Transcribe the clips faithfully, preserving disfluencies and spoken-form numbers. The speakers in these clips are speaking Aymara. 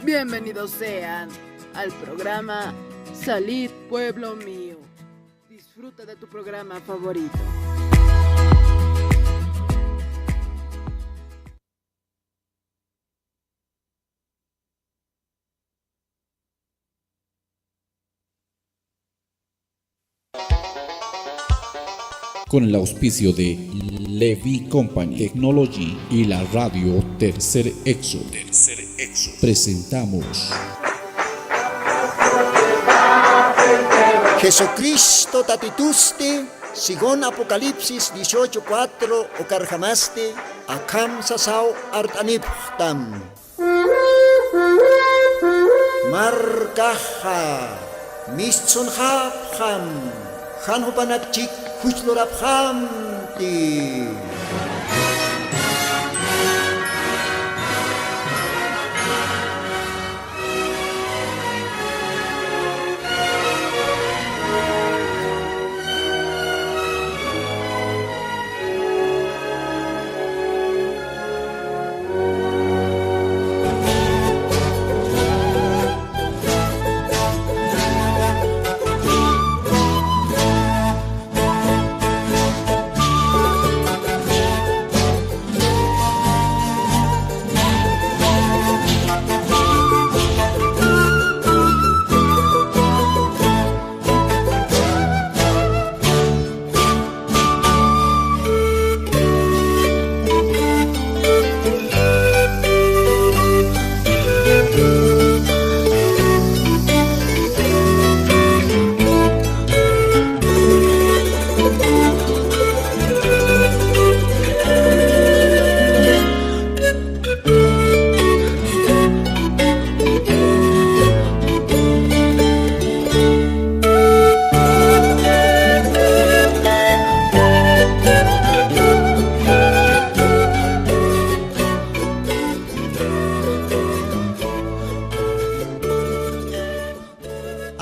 Bienvenidos sean al programa Salid, pueblo mío. Disfruta de tu programa favorito. Con el auspicio de Levy Company Technology y la radio Tercer Éxodo, presentamos Jesucristo Tatitusti, según Apocalipsis dieciocho cuatro, ukarjamasti akham sasaw art'anipxtam. Markaxa mistsunxapxam, jan jupanakchik juch lurapxamti.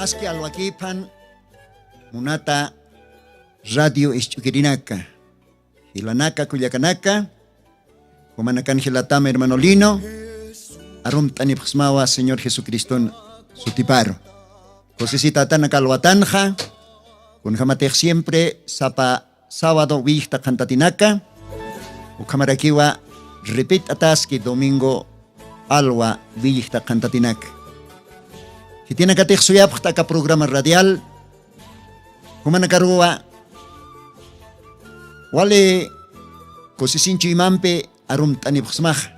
Aski alwakïpan munata radio isch'ukirinaka, jilanaka, kullakanaka, jumanakan jilatam hermano Lino, arumt'anipxsmawa Señor Jesucriston sutiparu. Kusisitatan aka alwatanxa, kunjamatix siempre sapa sábado willjta qhantatinaka, ukhamarakiwa repet'ataski domingo alwa willjta qhantatinaka. Khitinakatix suyapxta aka programa radial, jumanakaruwa wali kusisinchuymampi arumt'anipxsmaxa.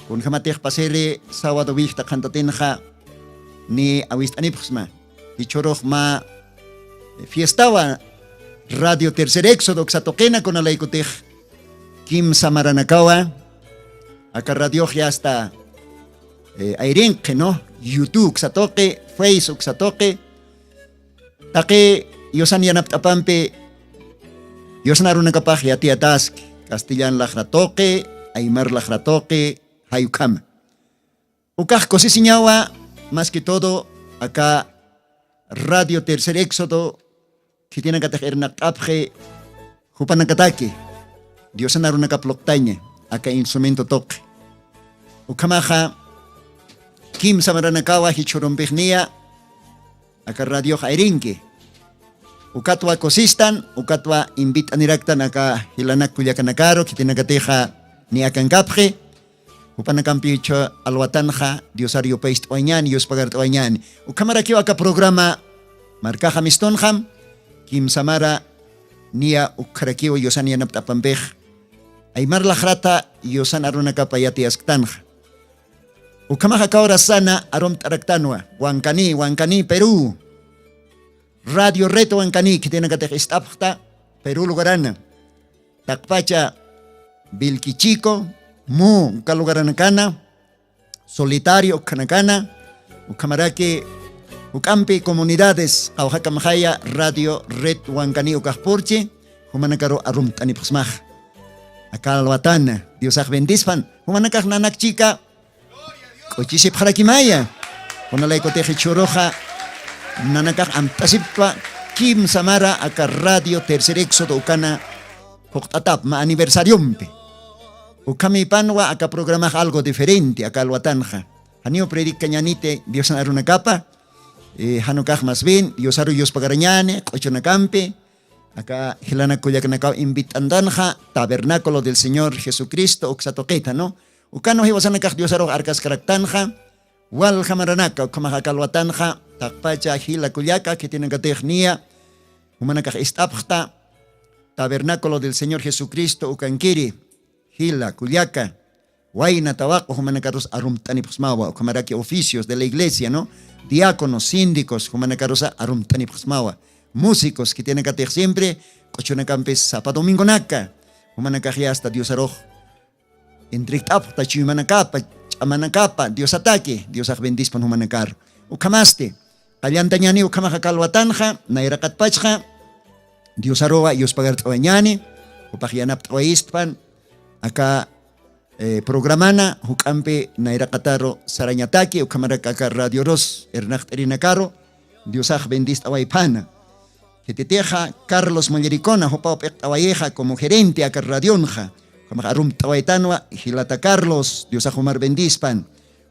Kunjamatix pasiri sábado willjta qhantatinxa ni awist'anipxsma. Jichhürux mä fiestawa Radio Tercer Éxodo uksa tuqina, kunalaykutix kimsa maranakawa aka radiox ya está, eh, ayrinqi, ¿no? YouTube uksa tuqi, Face uksa tuqi. Taqi yusan yanapt'apampi yusan arunakapax yatiyataski, castellan laqra tuqi, aymar laqra tuqi, jay ukhama. Ukax kusisiñawa, más que todo, aka Radio Tercer Éxodo, khitinakatix irnaqt'apxi, jupanakataki diosan arunakap luqtaña, aka instrumento tuqi. Ukhamaxa, kimsa maranakawa jichhürumpix niya, aka radiox ayrinki. Ukatwa kusistan, ukatwa invit'aniraktan aka jilanak kullakanakaru, khitinakatixa niya akankapxi, jupanakampiw jichhü alwatanxa Diosar yupayst'awañäni, yuspagart'awañäni. Ukhamarakiw aka programa Markaxa Mistunxam, kimsa mara niya ukharakiw yusan yanapt'apampix, aymar laqrata yusan arunakapa yatiyasktanxa. Ukhamax aka urasana arumt'araktanwa, Wankani, Wankani, Perú. Radio Red Wankani khitinakatix ist'apxta, Perú lugarana. Taqpacha Vilquichico, Mu, uka lugaranakana, Solitario ukhanakana, ukhamaraki juk'ampi comunidades, qawqhakamxaya Radio Red Wankani ukax purchi, jumanakaru arumt'anipxsmax. Aka alwatana, Diosax bendispan, jumanakax nanak chika, k'uchisipxarakimaya. Kunalaykutix jichhüruxa nanakax amtasipwa kimsa mara aka Radio Tercer Éxodo ukana phuqt'atap mä aniversariompi. Ukhamipanwa aka programax algo diferente aka alwatanxa. Janiw predickañaniti Diosan arunakapa. Janukax mas bien diosaru yuspagarañani q'uchunakampi. Aka jilanakullakanakaw invit'antanxa tabernaculo del señor jesucristo uksatuqita no. Ukanu jiwasanakax diosarux arkaskaraktanxa. Walja maranaka ukhamaxa kalwatanxa taqpacha jila kullaka khitinakatix niya jumanakax ist'apxta tabernaculo del señor jesucristo ukankiri. Jila kullaka wayna tawaq'u jumanakarus arumt'anipxsmawa ukhamaraki oficios de la iglesia no diáconos síndicos jumanakarusa arumt'anipxsmawa. Músicos khitinakatix siempre q'uchunakampis sapa domingonaka jumanakax yasta diosarux entregt'apxta chuymanakapa ch'amanakapa diosataki diosax bendispan jumanakar. Ukhamasti qallantañani ukhamaxa kalwatanxa nayraqatpachxa diosaruwa yuspagart'awañani jupax yanapt'awayistpan aka programana juk'ampi nayraqataru sarañataki ukhamarak aka radiorus irnaqt'irinakaru diosax bendist'awayphana. Khititixa carlos mullericona jupaw p'iqt'awayixa como gerente aka radionxa ukhamax arumt'awaytanwa jilata carlos diosax jumar bendispan.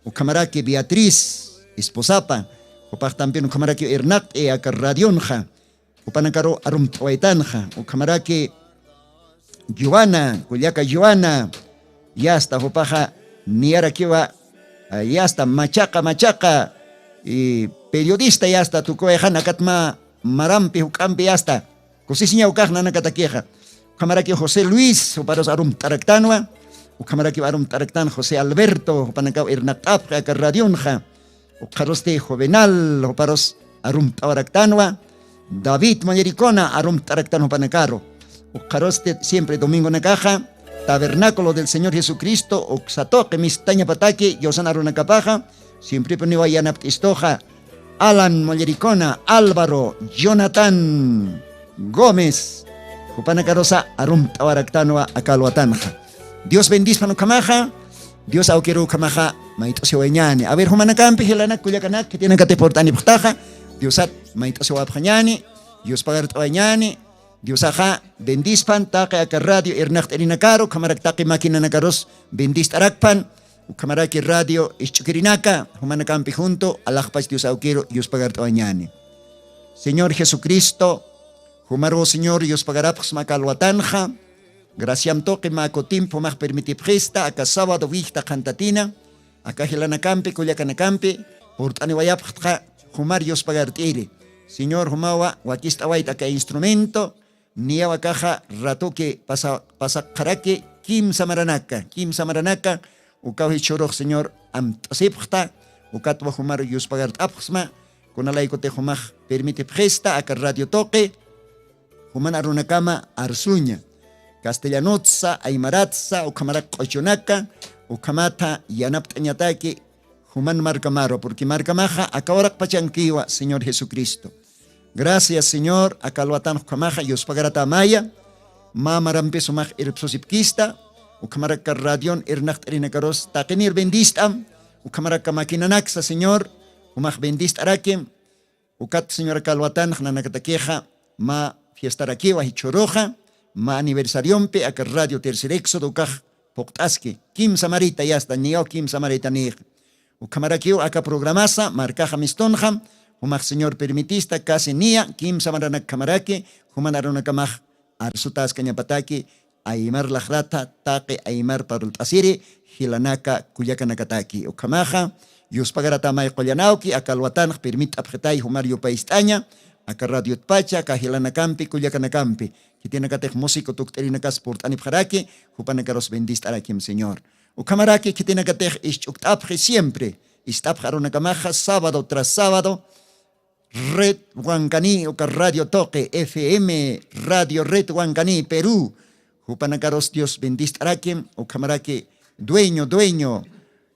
Ukhamaraki beatriz esposapa jupax también ukhamaraki irnaqt'i aka radionxa jupanakaru arumt'awaytanxa ukhamaraki joana kullaka joana yasta jupaxa niyarakiwa yasta machaqa machaqa periodista yasta tukuwayxan akatma marampi juk'ampi yasta kusisiñaw kax nanakatakixa. Ukhamaraki josé luis juparus arumt'araktanwa. Ukhamaraki arumt'araktan josé alberto jupanakaw irnaqt'apxi aka radionxa. Ukxarusti juvenal juparus arumt'awaraktanwa. David mullericona arumt'araktan jupanakaru. Ukxarusti siempre domingonakaxa tabernaculo del señor jesucristo uksatuqi mistañapataki diosan arunakapaxa. Siemprepuniwa yanapt'istuxa alan mullericona álvaro jonatán gómez jupanakarusa arumt'awaraktanwa aka alwatanxa. Dios bendispan ukhamaxa dios awkiru ukhamaxa mayt'usiwañani a ver jumanakampi jilanak kullakanak khitinakati purt'anipxtaxa diosat mayt'usiwapxañani. Dios pagart'awañani. Diosaxa bendispan taqi aka radio irnaqt'irinakaru ukhamarak taqi maquinanakarus bendist'arakpan. Ukhamaraki radio isch'ukirinaka jumanakampi junto alaxpach dios awkiru yuspagart'awañani. Señor jesucristo jumaru señor yuspagarapxsma aka alwatanxa. Graciam tuqi mä kutimpi jumax permitipxista aka sábado wijta qhantatina aka jilanakampi kullakanakampi purt'aniwayapxtxa jumar yuspagart'iri. Señor jumawa wakist'awayta aka instrumento niyaw akaxa ratuki pasaqxaraki kimsa maranaka kimsa maranaka. Ukaw jichhürux señor amt'asipxta ukatwa jumar yuspagart'apxsma. Kunalaykutix jumax permitipxista aka radio tuqi juman arunakama arsuña castellanutsa aymaratsa ukhamarak q'uchunaka ukhamatha yanapt'añataki juman markamaru porque markamaxa aka uraqpachankiwa señor jesucristo. Gracias señor aka alwatan ukhamaxa yuspagaratämaya. Mä marampis jumax irpsusipkista ukhamarak aka radion irnaqt'irinakarus taqinir bendist'am ukhamarak aka maquinanaksa señor jumax bendist'arakim. Ukat señora kalwatanax nanakatakixa mä fiestarakiwa jichhüruxa mä aniversariompi aka radio tercer éxodo ukax puqt'aski kimsa marita yasta niyaw kimsa marita nixa. Ukhamarakiw aka programasa markaxa mistunxam jumax señor permitista casi niya kimsa maranakhamaraki juman arunakamax arsutaskañapataki aymar laxrata taqi aymar parlt'asiri jilanaka kullakanakataki ukhamaxa. Yuspagaratamay qullanawki aka alwatanx pirmit'apxitay jumar yupayst'aña aka radiotpacha aka jilanakampi kullakanakampi khitinakatix musico tukt'irinakas purt'anipxaraki jupanakarus bendist'arakim señor. Ukhamaraki khitinakatix isch'ukt'apxi siempre ist'apx arunakamaxa sábado tras sábado red wankani uka radio tuqi fm radio red wankani perú. Jupanakarus dios bendist'arakim ukhamaraki dueño dueño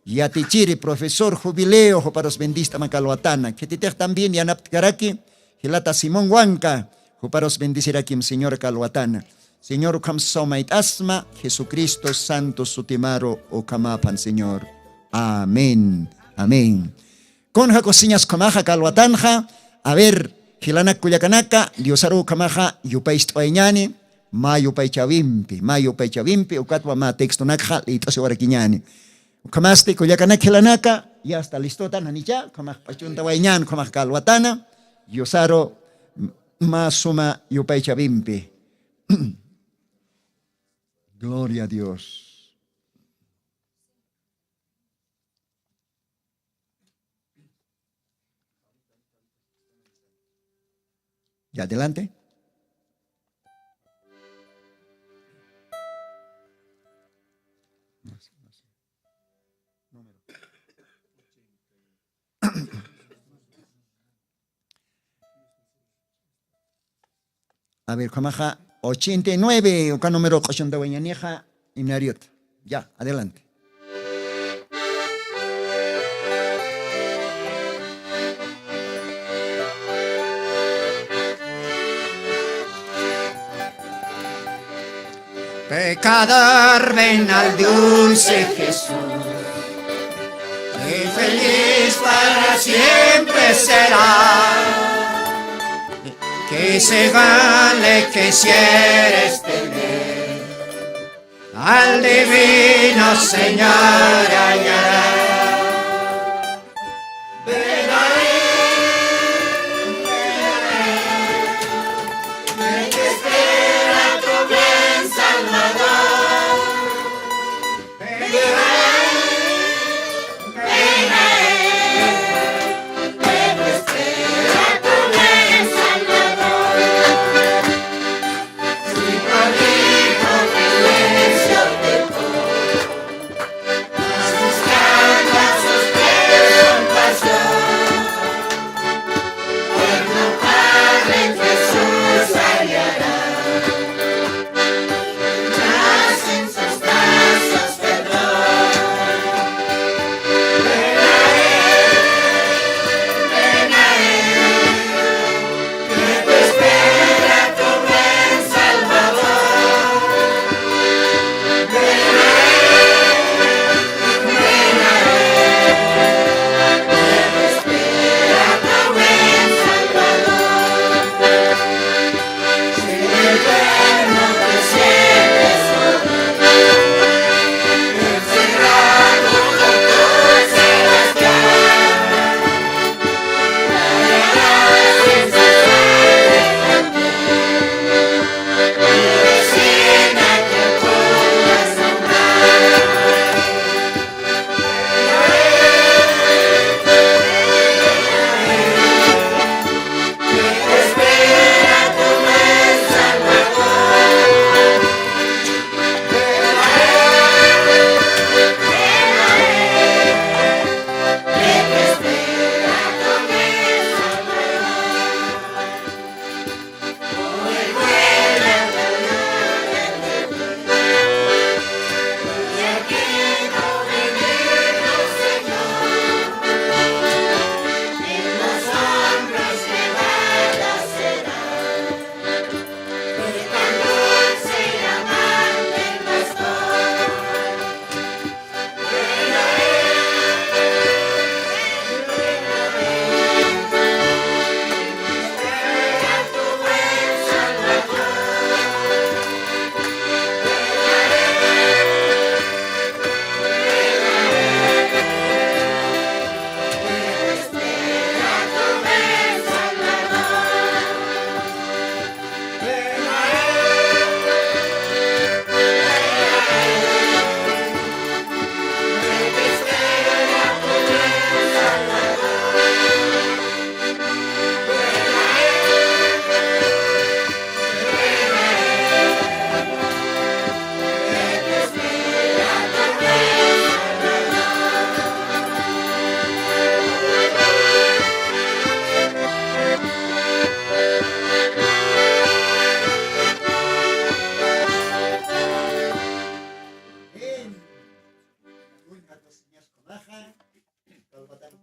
yatichiri profesor jubileo juparus bendist'ama kalwatana khititix también yanaptkaraki jilata simón wanka juparus bendisirakim señor kalwatana. Señor ukham sawmayt'asma jesucristo santo sutimaru ukhamaphan señor. Amén. Amén. Kunja kusiñas ukhamaxa kalwatanxa a ver jilanak kullakanaka diosaru ukhamaxa yupaycht'wayñani mä yupaychawimpi mä yupaychawimpi ukatwa mä textonakxa lït'usiwarakiñani. Ukhamasti kullakanak jilanaka Ya está listota, nanicha, ukhamax q'uchunta wayñan, ukhamax kalwatana, yusaru m-, mä suma yupaychawimpi. Gloria a Dios. Ya, adelante. A ver, ukhamaxa ochenta y nueve, uka número q'uchunta wayñanixa, himnario. Ya, adelante. Pecador, ven al dulce Jesús, que feliz para siempre será, que se gane que quisieres tener. Al divino Señor hallará. Ven a él, ven a él, que te espera tu buen Salvador. Ven a él, ven a él, que te espera tu buen Salvador.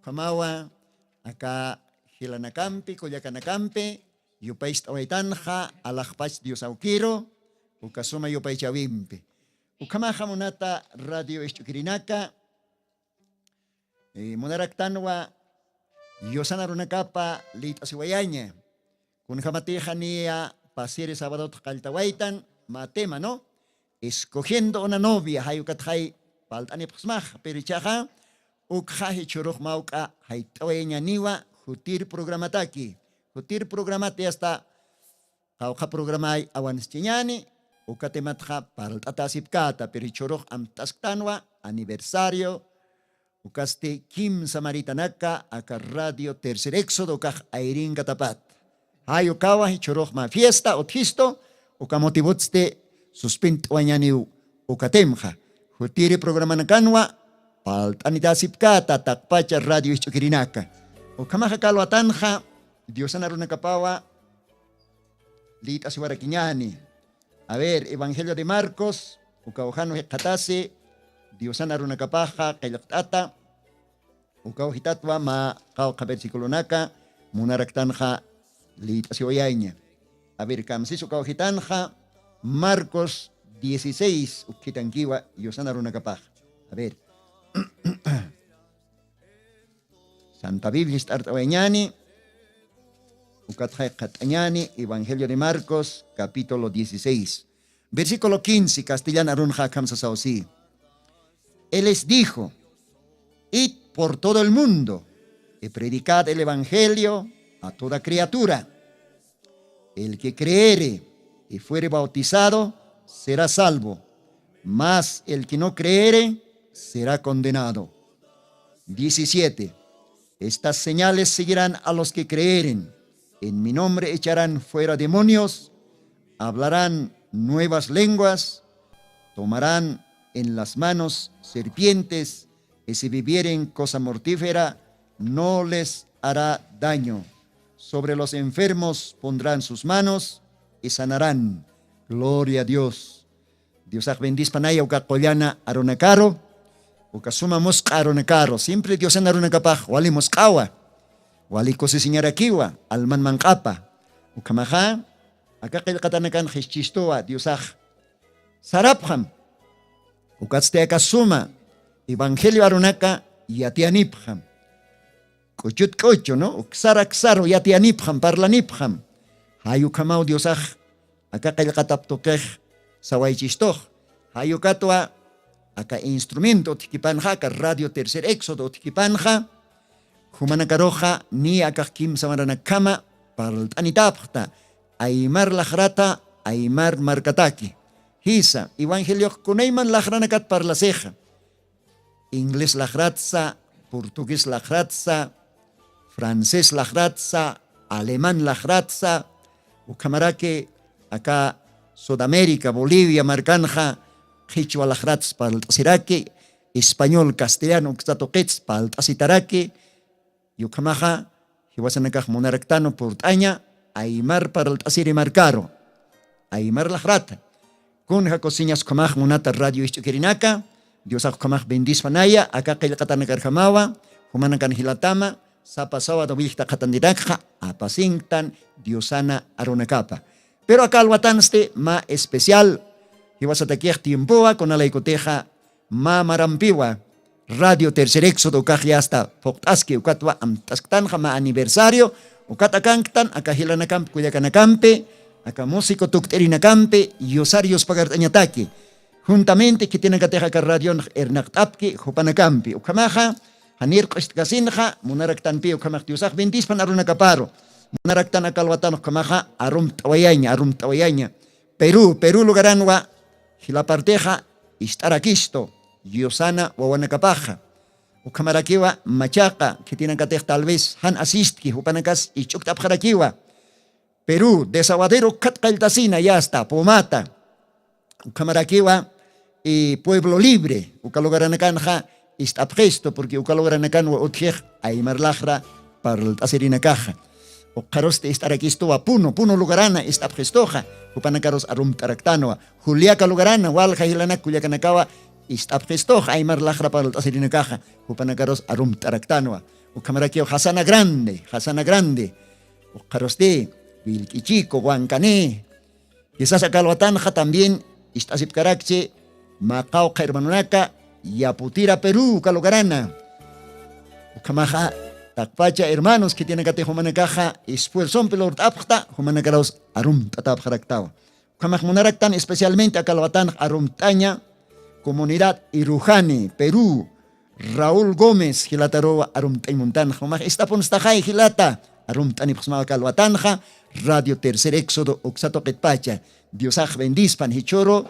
Ukhamawa, aka jilanakampi, kullakanakampi, yupaycht'awaytanxa, alaxpach Dios awkiru, uka suma yupaychawimpi. Ukhamaxa munata radio isch'ukirinaka, eh, munaraktanwa, yusanarunakapa lït'asiwayaña. Kunjamatixa niya pasiri sabadot qalltawaytan, mä tema, ¿no? Escogiendo una novia, jay ukatxay palt'anipxsmax, pero ichaxa, Ukxa jichhurux mawk'a jayt'awayañaniwa jutir programataki. Jutir programati asta qawqha programay awanschiñani, uka tematxa parlt'atasipkata, pero jichhurux amt'asktanwa aniversario, ukasti kimsa maritanaka aka Radio Tercer Éxodo ukax ayrinkatapat. Jay ukawa jichhurux mä fiesta utjistu, uka motivutsti suspint'wañaniw ukatimxa. Jutiri programanakanwa palt'anitasipkata taqpacha radio isch'ukirinaka. Ukhamaxa kalwatanxa Diosana runakapawa lït'asiwarakiñani. A ver, Evangelio de Marcos, ukaw jan jikxatasi Diosana runakapaxa qillqt'ata, ukaw jitatwa mä qawqha versiculonaka munaraktanxa lït'asiwayaña. A ver, kamsis ukaw jitanxa Marcos dieciséis ukhitankiwa Diosana runakapax. A ver. Santa Biblia ist'art'awayañani, ukatxa jikxat'añani, Evangelio de Marcos, capítulo dieciséis, versículo quince, castellan arunxa akham sasaw si. Él les dijo: "Id por todo el mundo y predicad el evangelio a toda criatura. El que creere y fuere bautizado será salvo, mas el que no creere será condenado". Diecisiete. Estas señales seguirán a los que creeren. En mi nombre echarán fuera demonios, hablarán nuevas lenguas, tomarán en las manos serpientes, y si bebieren cosa mortífera, no les hará daño. Sobre los enfermos pondrán sus manos y sanarán. Gloria a Dios. Diosax bendispanaya uka qullana arunakaru, uka suma musq'a arunakaru. Siempre Diosana runakapax wali musq'awa, wali kusisiñarakiwa, alman manq'apa. Ukhamaxa, aka qillqatanakan jischistuwa Diosax sarapxam. Ukatsti aka suma evangelio arunaka yatiyanipxam. K'uchut k'uchu, ¿no? Uksar aksaru yatiyanipxam, parlanipxam. Jay ukhamaw Diosax aka qillqatap tuqix sawaychistux. Jay ukatwa aka instrumento utjkipanxa, aka Radio Tercer Éxodo utjkipanxa, jumanakaruxa niya akax kimsa maranakjama parlt'anitapxta aymar laxrata, aymar markataki. Jisa, evangeliox kunayman laxranakat parlasixa. Inglés laxratsa, portugués laxratsa, francés laxratsa, alemán laxratsa, ukhamaraki aka Sudamérica, Bolivia markanxa qhichwa laxrats parlt'asiraki, español, castellano uksa tuqits parlt'asitaraki, y ukhamaxa jiwasanakax munaraktanu purt'aña aymar parlt'asiri markaru, aymar laxrata. Kunja kusiñas ukhamax munata radio isch'ukirinaka, Diosax ukhamax bendispanaya, aka qillqatanakarjamawa, jumanakan jilatama, sapa sábado willkta qhatantinakxa apasinktan Diosana arunakapa. Pero aka alwatansti mä especial, jiwasatakix tiempowa, kunalaykutixa mä marampiwa Radio Tercer Éxodo ukax yasta phuqt'aski, ukatwa amt'asktanxa mä aniversario, ukat akanktan aka jilanakampi, kullakanakampi, aka músico tukt'irinakampi, yusar yuspagart'añataki. Juntamente khitinakatix aka radionx irnaqt'apki jupanakampi. Ukhamaxa, janir q'ustkasinxa, munaraktanpi ukhamax Diosax bendispan arunakaparu. Munaraktan aka alwatanx ukhamaxa, arumt'awayaña, arumt'awayaña. Perú, Perú lugaranwa, jila partixa, ist'arakistu, Diosana wawanakapaxa. Ukhamarakiwa machaqa, khitinakatix tal vez jan asistki, jupanakas isch'ukt'apxarakiwa. Perú, Desaguadero ukkhat qalltasina, yasta, Pomata. Ukhamarakiwa, eh, Pueblo Libre, uka lugaranakanxa ist'apxistu, porque uka lugaranakanwa utjix aymar laxra parlt'asirinakaxa. Ukxarusti ist'arakistuwa Puno, Puno lugarana ist'apxistuxa, jupanakarus arumt'araktanwa. Juliaca lugarana, walja jilanak kullakanakawa ist'apxistuxa aymar laxra parlt'asirinakaxa, jupanakarus arumt'araktanwa. Ukhamarakiw Jasana Grande, Jasana Grande. Ukxarusti, Vilquichico, Huancané, quizás aka alwatanxa también ist'asipkarakchi, mä qawqha hermanonaka, Yaputira, Perú, uka lugarana. Ukhamaxa, taqpacha hermanos khitinakatix jumanakaxa esfuerzompi lurt'apxta, jumanakarus arumt'atapxaraktawa. Ukhamax munaraktan especialmente aka alwatanx arumt'aña, comunidad Irujani, Perú, Raúl Gómez, jilataruwa arumt'añ muntanxa, jumax ist'apunstaxay jilata, arumt'anipxsmawa kalwatanxa, Radio Tercer Éxodo, uksa tuqitpacha, Diosax bendispan, jichhüru,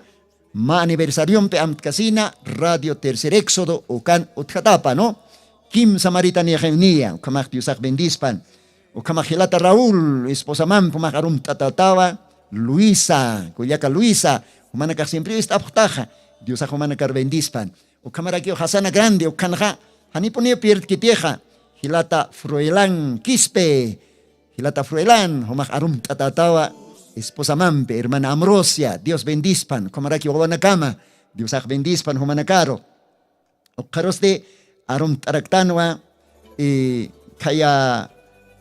mä aniversariompi amtkasina, Radio Tercer Éxodo, ukan utjatapa, ¿no? Kimsa maritanïxiw niya, ukhamax Diosax bendispan, ukhamax jilata Raúl, esposamampi, jumax arumt'atätawa, Luisa, kullaka Luisa, jumanakax siempre ist'apxtaxa, Diosax jumanakar bendispan. Ukhamarakiw jasana grande, ukhanxa, janipuniw pirdkitixa, jilata Froilán Quispe, jilata Froilán, jumax arumt'atätawa, esposamampi, hermana Amrosia, Dios bendispan, ukhamarakiw wawanakama, Diosax bendispan, jumanakaru. Ukxarusti, arumt'araktanwa, y khaya,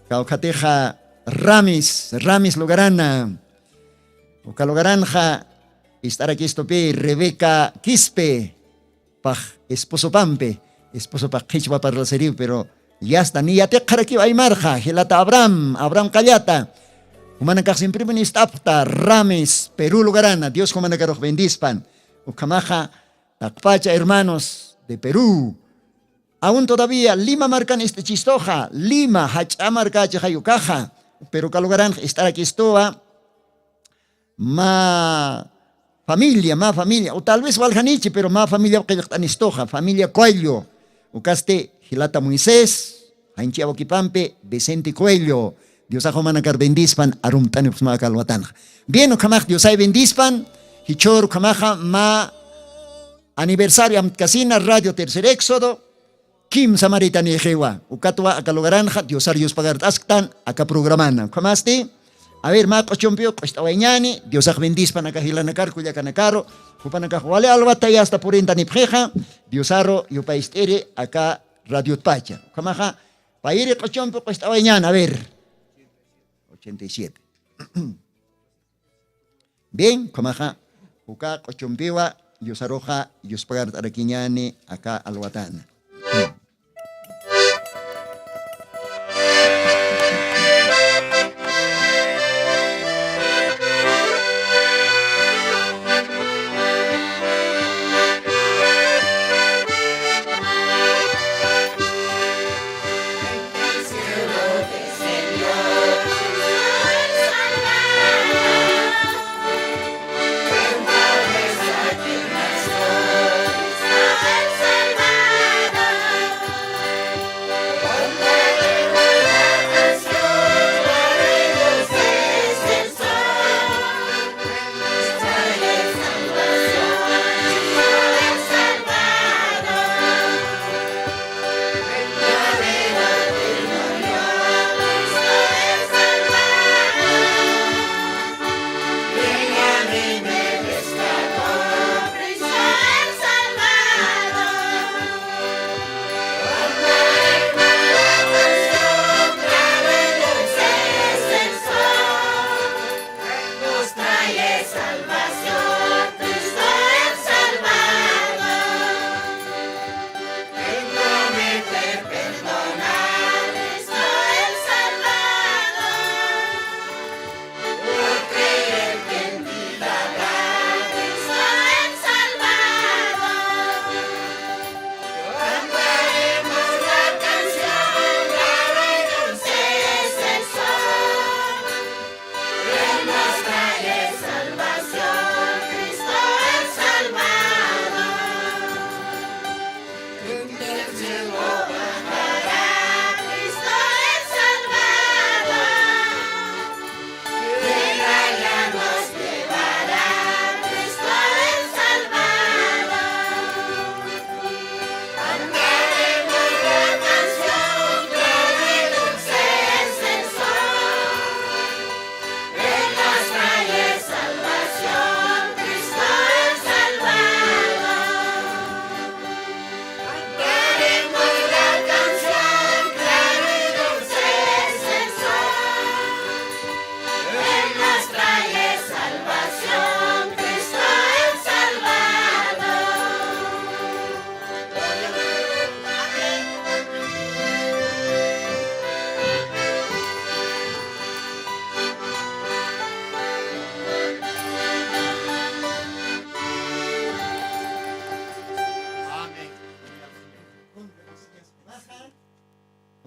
kawkhatixa, Ramis, Ramis lugarana, uka lugaranxa, ist'arakistupi, Rebeca Quispe, pax esposopampi, esposopax qhichwa parlasiriw, pero yasta, ni yatiqxarakiw aymarxa, jilata Abraham, Abraham Qallata, jumanakax siempre ist'apxta, Ramis, Perú lugarana, Dios jumanakarux bendispan, ukhamaxa, taqpacha hermanos de Perú, aún todavía Lima markan ist'ichistuxa, Lima, jach'a markachixay ukaxa, pero uka lugaranx ist'arakistuwa, mä familia, mä familia, o tal vez waljanichi, pero mä familiaw qillqt'anistuxa, familia Coello, ukasti jilata Moisés, janchi awkipampi, Vicente Coello, Diosax jumanakar bendispan, arumt'anipxsmawa kalwatanxa. Bien, ukhamax Diosay bendispan, jichhür ukhamaxa mä aniversario amtkasina, Radio Tercer Éxodo, kimsa maritanïxiwa, ukatwa aka lugaranxa, Diosar yuspagart'asktan, aka programana. Ukhamasti, a ver, mä q'uchumpiw q'ust'awayñäni, Diosax bendispan aka jilanakar, kullakanakaru, jupanakax wali alwata yasta purintanipxixa, Diosaru yupayst'iri aka radiotpacha. Ukhamaxa, payiri q'uchumpi q'ust'awayñäni, a ver. Ochenta y siete. Bien, ukhamaxa, uka q'uchumpiwa, Diosaruxa, yuspagart'arakiñäni, aka alwatana.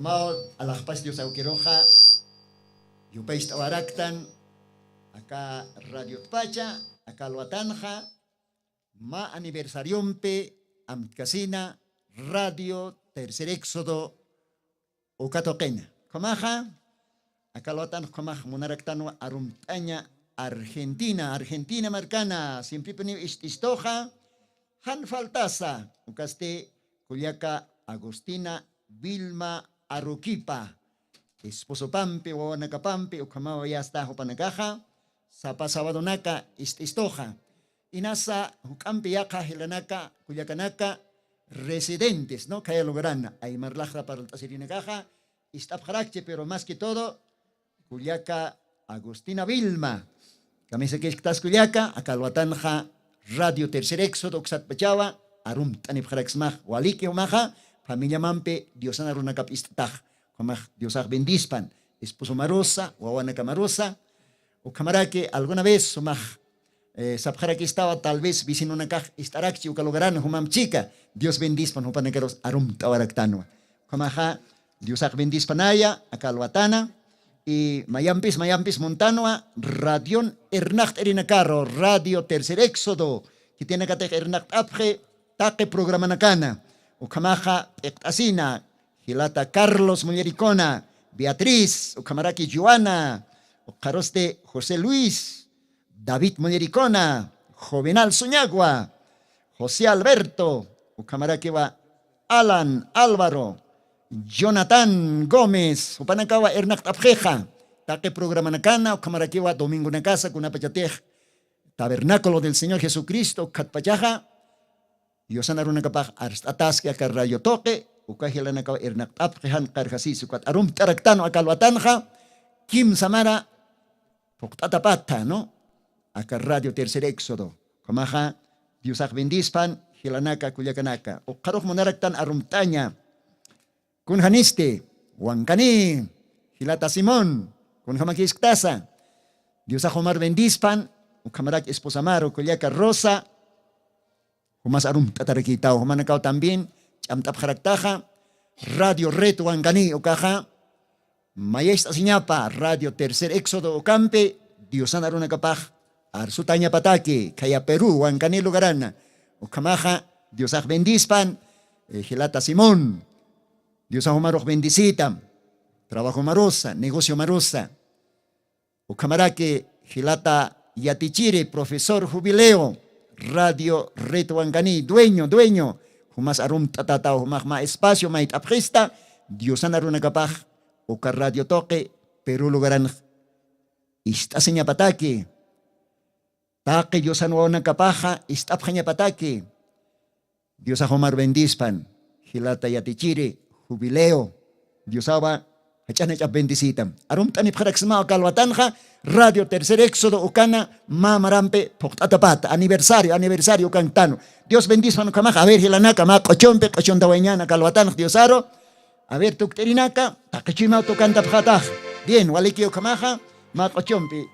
Alaxpas Dios awkiruxa, yupayst'awaraktan, aka radiotpacha, aka alwatanxa, mä aniversariompi amtkasina Radio Tercer Éxodo uka tuqina. Ukhamaxa, aka alwatan ukhamax munaraktanwa arumt'aña Argentina, Argentina markana, siempripuniw ist'istuxa, jan faltasa, ukasti kullaka Agustina Vilma Aruquipa, esposopampi, wawanakapampi, ukhamawa yasta jupanakaxa, sapa sabadonaka ist'istuxa. Inasa juk'ampi yaqha jilanaka, kullakanaka, residentes, ¿no? Khaya lugarana, aymar laxra parlt'asirinakaxa, ist'apxarakchi, pero más que todo, kullaka Agustina Vilma. Kamisakïsktas kullaka, aka alwatanxa Radio Tercer Éxodo uksatpachawa, arumt'anipxaraksmax, waliki jumaxa, familiamampi Diosan arunakap ist'atax, jumax Diosax bendispan, esposomarusa, wawanakamarusa, ukhamaraki alguna vez sumax, eh, sapxarakistawa, tal vez vecinonakax ist'arakchi uka lugaran jumam chika, Dios bendispan jupanakarus arumt'awaraktanwa. Ukhamaxa, Diosax bendispanaya, aka alwatana, y mayampis, mayampis muntanwa, radion irnaqt'irinakaru, Radio Tercer Éxodo, khitinakatix irnaqt'apxi, taqi programanakana, ukhamaxa, p'iqt'asina, jilata Carlos Mullericona, Beatriz, ukhamaraki Joana, ukxarusti José Luis, David Mullericona, Juvenal Suñagua, José Alberto, ukhamarakiwa Alan Álvaro, Jonathan Gómez, jupanakawa irnaqt'apxixa, taqi programanakana, ukhamarakiwa domingonakasa kunapachatix Tabernáculo del Señor Jesucristo ukkhatpachaxa, Diosan arunakapax arst'ataski aka radio tuqi, uka jilanakaw irnaqt'apxi jan qarjasisi, ukat arumt'araktanwa aka alwatanxa, kimsa mara phuqt'atapata, ¿no? Aka Radio Tercer Éxodo. Ukhamaxa, Diosax bendispan, jilanaka, kullakanaka. Ukxarux munaraktan arumt'aña. Kunjanisti, Wankani, jilata Simón, kunjamakïsktasa. Diosax jumar bendispan, ukhamarak esposamaru, kullaka Rosa, jumas arumt'atarakïtaw, jumanakaw también ch'amt'apxaraktaxa, Radio Red Wankani ukaxa, mayacht'asiñapa, Radio Tercer Éxodo ukampi, Diosan arunakapax arsutañapataki, khaya Perú, Wankani lugarana, ukhamaxa, Diosax bendispan, eh, jilata Simón, Diosax jumarux bendisita, trabajomarusa, negociomarusa. Ukhamaraki jilata yatichiri, profesor Jubileo, Radio Red Wankani, dueño, dueño, jumas arumt'atataw, jumax mä espacio mayt'apxista, Diosan arunakapax, uka radio tuqi, Perú lugaranx ist'asiñapataki, taqi Diosan wawanakapaxa ist'apxañapataki, Diosax jumar bendispan, jilata yatichiri, Jubileo, Diosawa jach'an jach'ap bendisitam. Arumt'anipxaraksmaw aka alwatanxa, Radio Tercer Éxodo ukana, mä marampi phuqt'atapata, aniversario, aniversario ukanktanwa. Dios bendispan ukhamax, a ver, jilanaka, mä q'uchumpi, q'uchuntawayñan aka alwatanx Diosaru. A ver, tukt'irinaka, taqi chuymaw tukantapxätax. Bien, waliki ukhamaxa, mä q'uchumpi.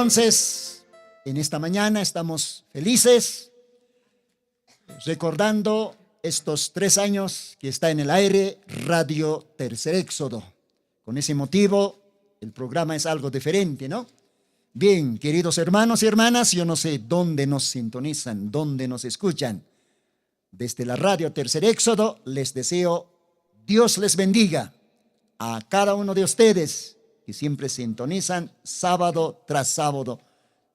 Entonces, en esta mañana estamos felices recordando estos tres años que está en el aire Radio Tercer Éxodo. Con ese motivo, el programa es algo diferente, ¿no? Bien, queridos hermanos y hermanas, yo no sé dónde nos sintonizan, dónde nos escuchan. Desde la Radio Tercer Éxodo les deseo, Dios les bendiga a cada uno de ustedes que siempre sintonizan sábado tras sábado.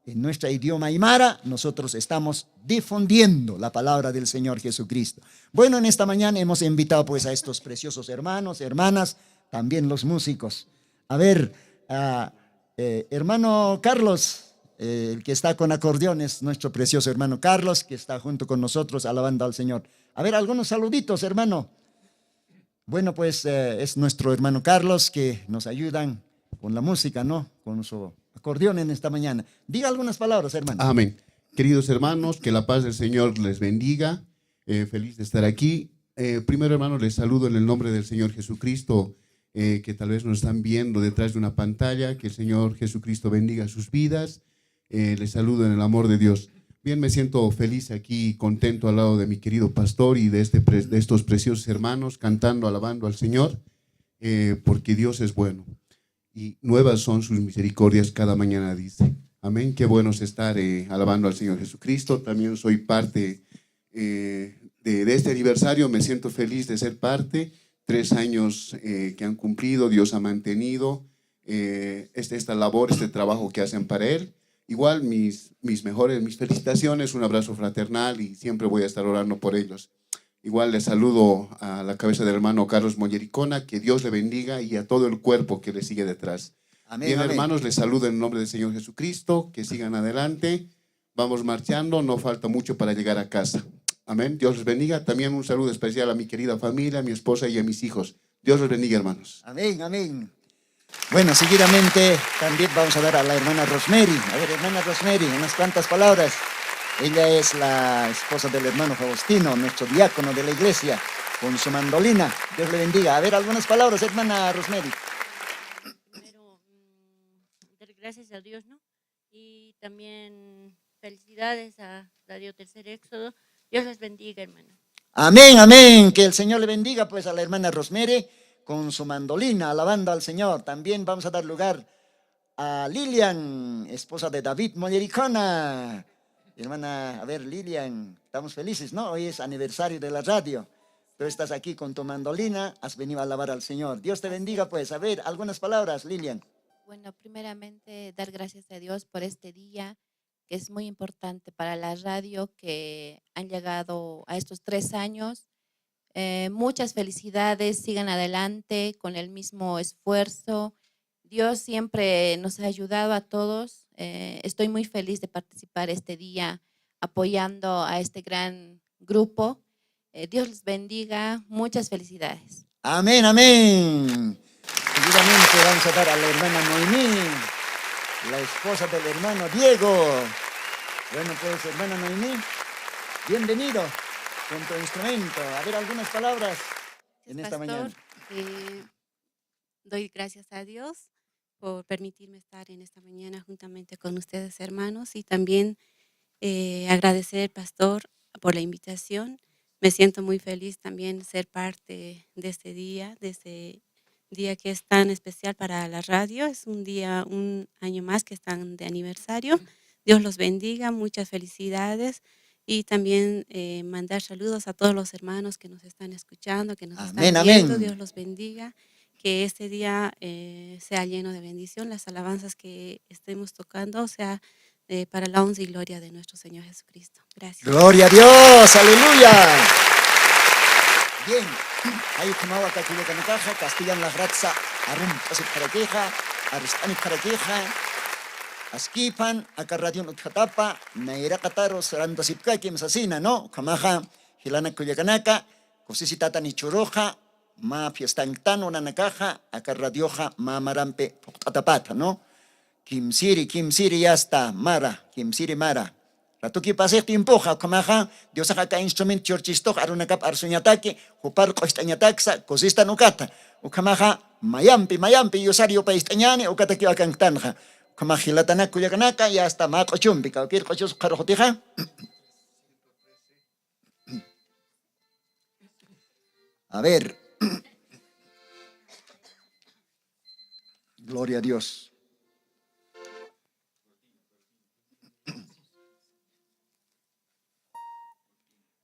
En nuestra idioma aymara, nosotros estamos difundiendo la palabra del Señor Jesucristo. Bueno, en esta mañana hemos invitado, pues, a estos preciosos hermanos, hermanas, también los músicos. A ver, ah, eh, hermano Carlos, eh, el que está con acordeones, nuestro precioso hermano Carlos, que está junto con nosotros alabando al Señor. A ver, algunos saluditos, hermano. Bueno, pues, eh, es nuestro hermano Carlos que nos ayudan con la música, ¿no? Con su acordeón en esta mañana. Diga algunas palabras, hermano. Amén. Queridos hermanos, que la paz del Señor les bendiga. Eh, feliz de estar aquí. Eh, primero, hermanos, les saludo en el nombre del Señor Jesucristo, eh, que tal vez nos están viendo detrás de una pantalla. Que el Señor Jesucristo bendiga sus vidas. Eh, les saludo en el amor de Dios. Bien, me siento feliz aquí, contento al lado de mi querido pastor y de, este pre- de estos preciosos hermanos cantando, alabando al Señor, eh, porque Dios es bueno y nuevas son sus misericordias cada mañana, dice. Amén. Qué bueno es estar, eh, alabando al Señor Jesucristo. También soy parte, eh, de, de este aniversario. Me siento feliz de ser parte. Tres años, eh, que han cumplido, Dios ha mantenido, eh, este, esta labor, este trabajo que hacen para Él. Igual mis, mis mejores, mis felicitaciones, un abrazo fraternal y siempre voy a estar orando por ellos. Igual les saludo a la cabeza del hermano Carlos Mollericona, que Dios le bendiga y a todo el cuerpo que le sigue detrás. Amén, bien, amén. Hermanos, les saludo en el nombre del Señor Jesucristo, que sigan adelante. Vamos marchando, no falta mucho para llegar a casa. Amén. Dios les bendiga. También un saludo especial a mi querida familia, a mi esposa y a mis hijos. Dios les bendiga, hermanos. Amén, amén. Bueno, seguidamente también vamos a dar a la hermana Rosemary. A ver, hermana Rosemary, unas cuantas palabras. Ella es la esposa del hermano Faustino, nuestro diácono de la iglesia, con su mandolina. Dios le bendiga. A ver, algunas palabras, hermana Rosemary. Primero, mm, dar gracias a Dios, ¿no? Y también felicidades a Radio Tercer Éxodo. Dios les bendiga, hermano. Amén, amén. Que el Señor le bendiga, pues, a la hermana Rosemary con su mandolina, alabando al Señor. También vamos a dar lugar a Lilian, esposa de David Mollericona. Hermana, a ver, Lilian, estamos felices, ¿no? Hoy es aniversario de la radio. Tú estás aquí con tu mandolina, has venido a alabar al Señor. Dios te bendiga, pues. A ver, algunas palabras, Lilian. Bueno, primeramente, dar gracias a Dios por este día, que es muy importante para la radio, que han llegado a estos tres años. Eh, muchas felicidades, sigan adelante con el mismo esfuerzo. Dios siempre nos ha ayudado a todos. Eh, estoy muy feliz de participar este día apoyando a este gran grupo. Eh, Dios les bendiga. Muchas felicidades. Amén, amén. Seguidamente vamos a dar a la hermana Noemí, la esposa del hermano Diego. Bueno, pues, hermana Noemí, bienvenido con tu instrumento. A ver, algunas palabras en esta mañana. Gracias, pastor. Eh, doy gracias a Dios por permitirme estar en esta mañana juntamente con ustedes, hermanos, y también, eh, agradecer, pastor, por la invitación. Me siento muy feliz también ser parte de este día, de este día que es tan especial para la radio. Es un día, un año más que están de aniversario. Dios los bendiga, muchas felicidades. Y también, eh, mandar saludos a todos los hermanos que nos están escuchando, que nos están viendo. Amén, amén. Dios los bendiga. Que este día, eh, sea lleno de bendición, las alabanzas que estemos tocando sea, eh, para la honra y gloria de nuestro Señor Jesucristo. Gracias. Gloria a Dios, aleluya. Bien, jay ukhamawa aka kullakanakaxa castellan laqratsa arump'asipxarakixa, arst'anipxarakixa, askipan aka radion utjatapa nayraqataru sarantasipkakim sasina, ¿no? Ukhamaxa jilanak kullakanaka, kusisitatan jichhüruxa, mä fiestanktan nanakaxa, aka radioxa mä marampi phuqt'atapata, ¿no? Kimsiri, kimsiri yasta mara, kimsiri mara. Ratuki pasix tiempoxa, ukhamaxa, Diosax aka instrumento churchistux arunakap arsuñataki, jupar q'ucht'añataksa, kusistan ukata. Ukhamaxa, mayampi, mayampi, Diosar yupayst'añäni, ukatakiw akanktanxa. Ukhamax jilatanaka kullakanaka, ya está, mä q'uchumpi, kawkir q'uchus qharux utixa. A ver. Gloria a Dios.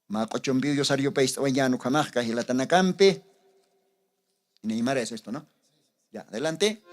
Mä q'uchumpiw Diosar yupaystawañän ukhamaxka jilatanakampi. Inaymara es esto, ¿no? Ya, adelante.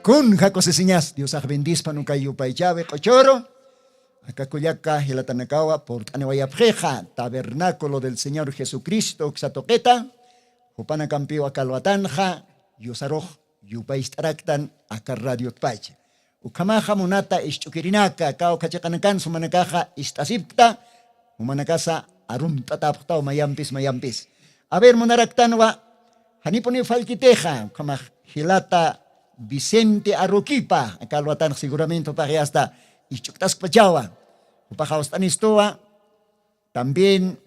Kunja kusisiñas, Diosax bendispan uka yupaychäwi q'uchuru. Aka kullaka jilatanakawa purt'aniwayapxixa Tabernáculo del Señor Jesucristo uksa tuqita, jupanakampiw aka alwatanxa Diosarux yupayst'araktan aka radiotpacha. Ukhamaxa munata isch'ukirinaka, kawkha chiqanakan jumanakaxa ist'asipkta, jumanakasa arumt'atäpxtaw mayampis mayampis. A ver, munaraktanwa, janipuniw fallkitixa, ukhamax jilata Vicente Aruquipa, aka alwatanx seguramente jupax ya está isch'ukt'askpachawa. Jupaxa jawst'anistuwa, también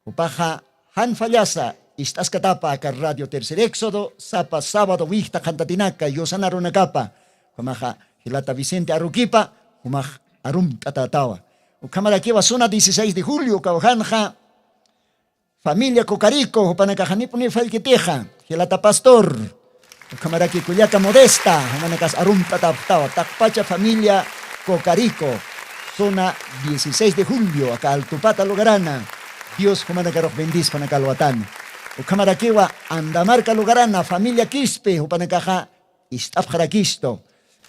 jupaxa jan fallasa ist'askatapa aka Radio Tercer Éxodo, sapa sábado wijta qhantatinaka, yusan arunakapa, jumaxa jilata Vicente Aruquipa, jumax arumt'atätawa. Ukhamarakiwa zona dieciséis de julio kawjanxa, familia Cocarico, jupanakax janipuniw fallkitixa, jilata Pastor. Ukhamaraki kullaka Modesta, jumanakas arumt'atäpxtawa, taqpacha familia Cocarico, zona dieciséis de julio, aka Altupata lugarana. Dios jumanakarux bendispan aka alwatana. Ukhamarakiwa Andamarca lugarana, familia Quispe, jupanakaxa ist'apxarakistu.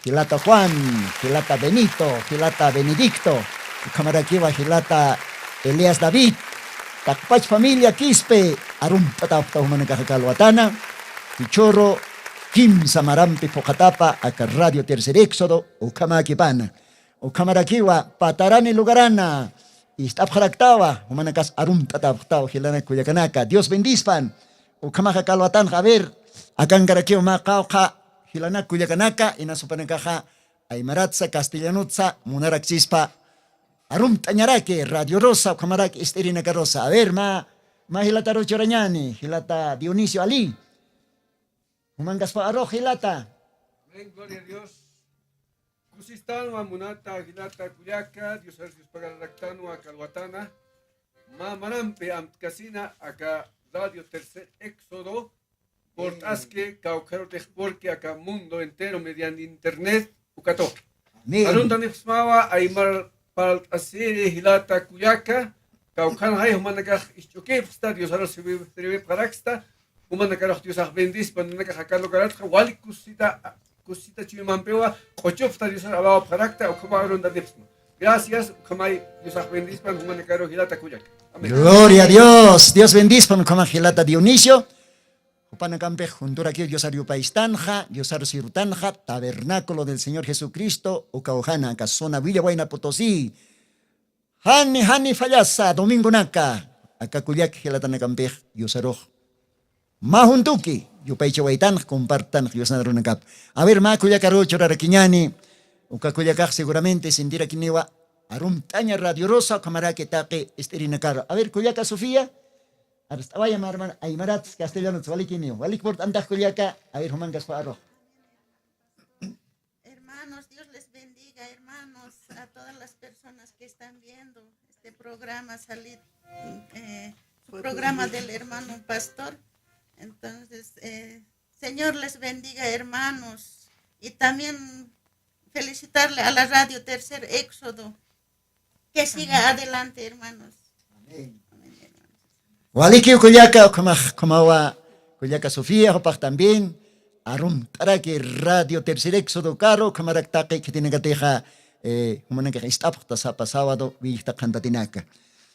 Jilata Juan, jilata Benito, jilata Benedicto, ukhamarakiwa jilata Elías David, taqpach familia Quispe, arunt'atapxta jumanakaxa kalwatana, jichhüru kimsa marampi phuqhatapa aka Radio Tercer Éxodo, ukhamäkipana. Ukhamarakiwa, patarani lugarana, ist'apxaraktawa, jumanakas arunt'atapxtawa, jilanak kullakanaka. Dios bendispan. Ukhamaxa kalwatanxa, a ver, akankarakiw mä qawqha, jilanak kullakanaka, inas jupanakaxa, aymaratsa, castellanotsa, munarakchispa, arunt'añaraki, Radio Rosa, ukhamarak ist'irinakarusa. A ver, mä, mä jilataru churañäni, jilata Dionisio Ali. Jumankaspä arux jilata. Amén, gloria a Dios. Kusistanwa munata jilata kullaka, Dios arsispagaraktanwa kalwatana. Mä marampi amtkasina aka Radio Tercer Éxodo, port'aski kawkharutix purki aka mundo entero mediante internet, ukatuqi. Amén. Aruntanipxsmawa aymar parlt'asiri jilata kullaka, kawkhanxay jumanakax isch'ukipxsta, Diosarus sirvipxaraksta, jumanakarux Diosax bendispa, nanakax aka lugaratxa, wali kusita, kusita chuymampiwa, q'uchupxta Diosar alawapxarakta, ukhama aruntanipxsma. Gracias, ukhamay Diosax bendispan, jumanakarux jilata kullaka. Amén. Gloria a Dios, Dios bendispan, ukhamax jilata Dionisio. Jupanakampix junturakiw Diosar yupaystanxa, Diosar sirvtanxa, Tabernáculo del Señor Jesucristo, uka ujana, aka zona Villa Huayna Potosí. Jani, jani fallasa, domingonaka, aka kullak jilatanakampix, Diosarux. Mä juntuki, yupaychawaytanx, compartanx, Diosna runakap. A ver, mä kullakaru churarakiñäni, uka kullakax seguramente sintirakiniwa, arumt'aña Radio Rosa, ukhamaraki taqi ist'irinakaru. A ver, kullaka Sofía, arst'awaya mä hermana, aymarats, castellanots, walikiniw. Walik purt'antax kullaka, a ver, jumankaspä arux. Hermanos, Dios les bendiga, hermanos, a todas las personas que están viendo este programa, Salid, eh, su programa del hermano pastor. Entonces, eh, Señor les bendiga, hermanos, y también felicitarle a la Radio Tercer Éxodo. Que siga adelante, hermanos. Amén. Amén, hermanos. Walikiw kullaka, ukhamax, ukhamawa, kullaka Sofía, jupax también, arumt'araki Radio Tercer Éxodo karu, ukhamarak taqi khitinakatixa, eh, jumanakax ist'apxta sapa sábado, willjta qhantatinaka.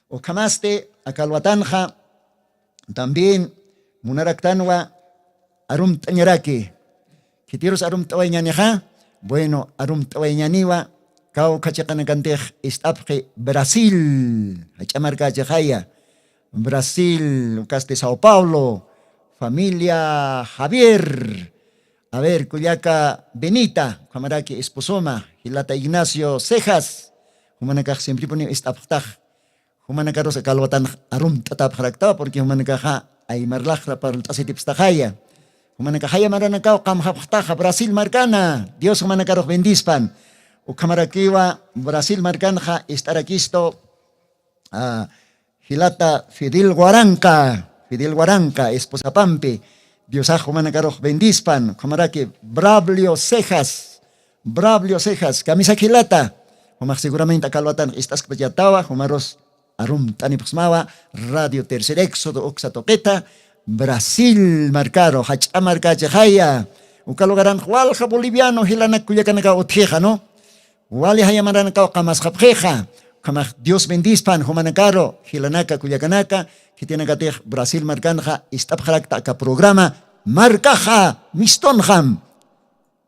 Ukhamasti, aka alwatanxa, también, munaraktanwa, arumt'añaraki. Khitirus arumt'awayñänixa, bueno, arumt'awayñäniwa, kawkha chiqanakantix ist'apxi Brasil, jach'a markächixaya. Brasil, ukasti Sao Paulo, familia Javier. A ver, kullaka Benita, ukhamaraki esposoma, jilata Ignacio Cejas, jumanakax siemprepuniw ist'apxtax. Jumanakarus aka alwatanx arumt'atapxaraktawa, porque jumanakaxa aymar laxra parlt'asitipxstaxaya. Jumanakaxaya maranakaw qamxapxtaxa Brasil markana. Dios jumanakarux bendispan. Ukhamarakiwa Brasil markanxa ist'arakistu, ah, jilata Fidel Guaranca, Fidel Guaranca, esposapampi. Diosax jumanakarux bendispan. Ukhamaraki Braulio Cejas, Braulio Cejas, kamisaki jilata. Jumax seguramente aka alwatanx ist'askpachatawa, jumarus arumt'anipxsmawa, Radio Tercer Éxodo uksa tuqita, Brasil markaru, jach'a markächixaya. Uka lugaranx walja boliviano jilanak kullakanakaw utjixa, ¿no? Wali jaya maranakaw qamasxapxixa. Ukhamax Dios bendispan jumanakaru, jilanaka kullakanaka, khitinakatix Brasil markanxa ist'apxarakta aka programa, Markaxa Mistunxam.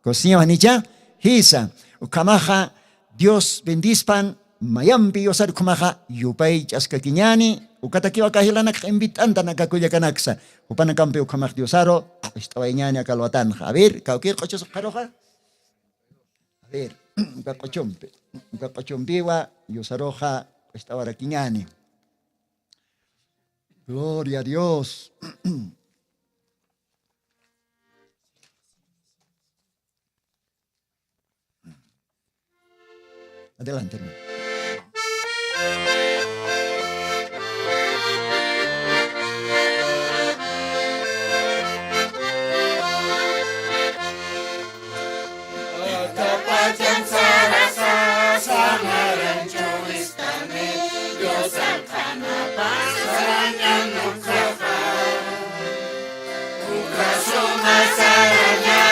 Kusiñaw janicha, jisa, ukhamaxa, Dios bendispan, mayampi yusar ukhamaxa, yupaych'askakiñäni, ukatakiw aka jilanakx invit'antan aka kullakanaksa, jupanakampi ukhamax Diosaru, q'ust'awayñäni aka alwatanxa. A ver, kawkir q'uchus ukxaruxa. A ver, uka q'uchumpi, uka q'uchumpiwa, Diosaruxa, q'ust'awarakiñäni. Gloria a Dios. Adelante, hermano. Atapachan sarasa, samaranchu ist'ani, Dios alqhanapa, sarañan ukhaqa. Ukha suma saraña,